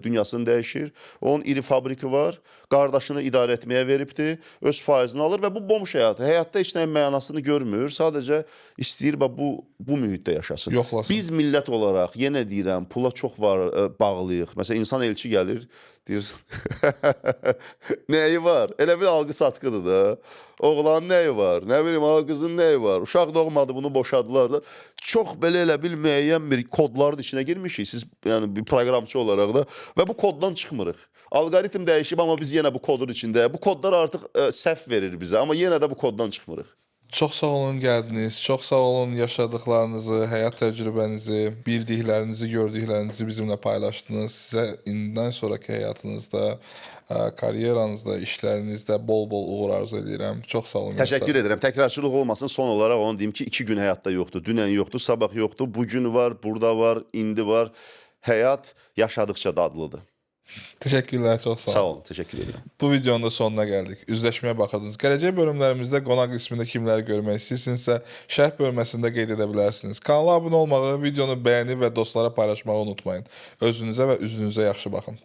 dünyasını dəyişir. Onun iri fabriki var. Qardaşını idarə etməyə veribdi. Öz faizini alır və bu bomj həyatı. Həyatda heç nəyin mənasını görmür. Sadəcə istəyir və bu mühitdə yaşasın. Yoxlasın. Biz millət olaraq yenə deyirəm, pula çox var bağlıyıq. Məsələn insan elçi gəlir, deyir nəyi var? Elə bir alqı satqıdır da. Oğlanın nəyi var? Nə bilim, qızın nəyi var? Uşaq doğmadı, bunu boşadılar da. Çox belə elə bil müəyyən bir kodların içinə girmişik. Siz yəni bir proqramçı olaraq da və bu koddan çıxmırıq. Alqoritm dəyişib, amma biz yenə bu kodun içindəyik. Bu kodlar artıq səhv verir bizə, amma yenə də bu koddan çıxmırıq. Çox sağ olun gəldiniz. Çox sağ olun yaşadıklarınızı, həyat təcrübənizi, bildiklərinizi, gördüklərinizi bizimlə paylaşdınız. Sizə indidən sonrakı həyatınızda, karyeranızda, işlərinizdə bol-bol uğur arzu edirəm. Çox sağ olun. Təşəkkür edirəm. Təkrarçılıq olmasın. Son olaraq onu deyim ki, 2 gün həyatda yoxdur. Dünən yoxdur, sabah yoxdur. Bu gün var, burada var, indi var. Həyat yaşadıkça dadlıdır. Təşəkkürlər, çox sağ olun. Sağ olun, təşəkkür edirəm. Bu videonun da sonuna gəldik. Üzləşməyə baxırdınız. Gələcək bölümlərimizdə qonaq qismində kimləri görmək istəyirsinizsə, şərh bölməsində qeyd edə bilərsiniz. Kanala abunə olmağı, videonu bəyənib və dostlara paylaşmağı unutmayın. Özünüzə və üzünüzə yaxşı baxın.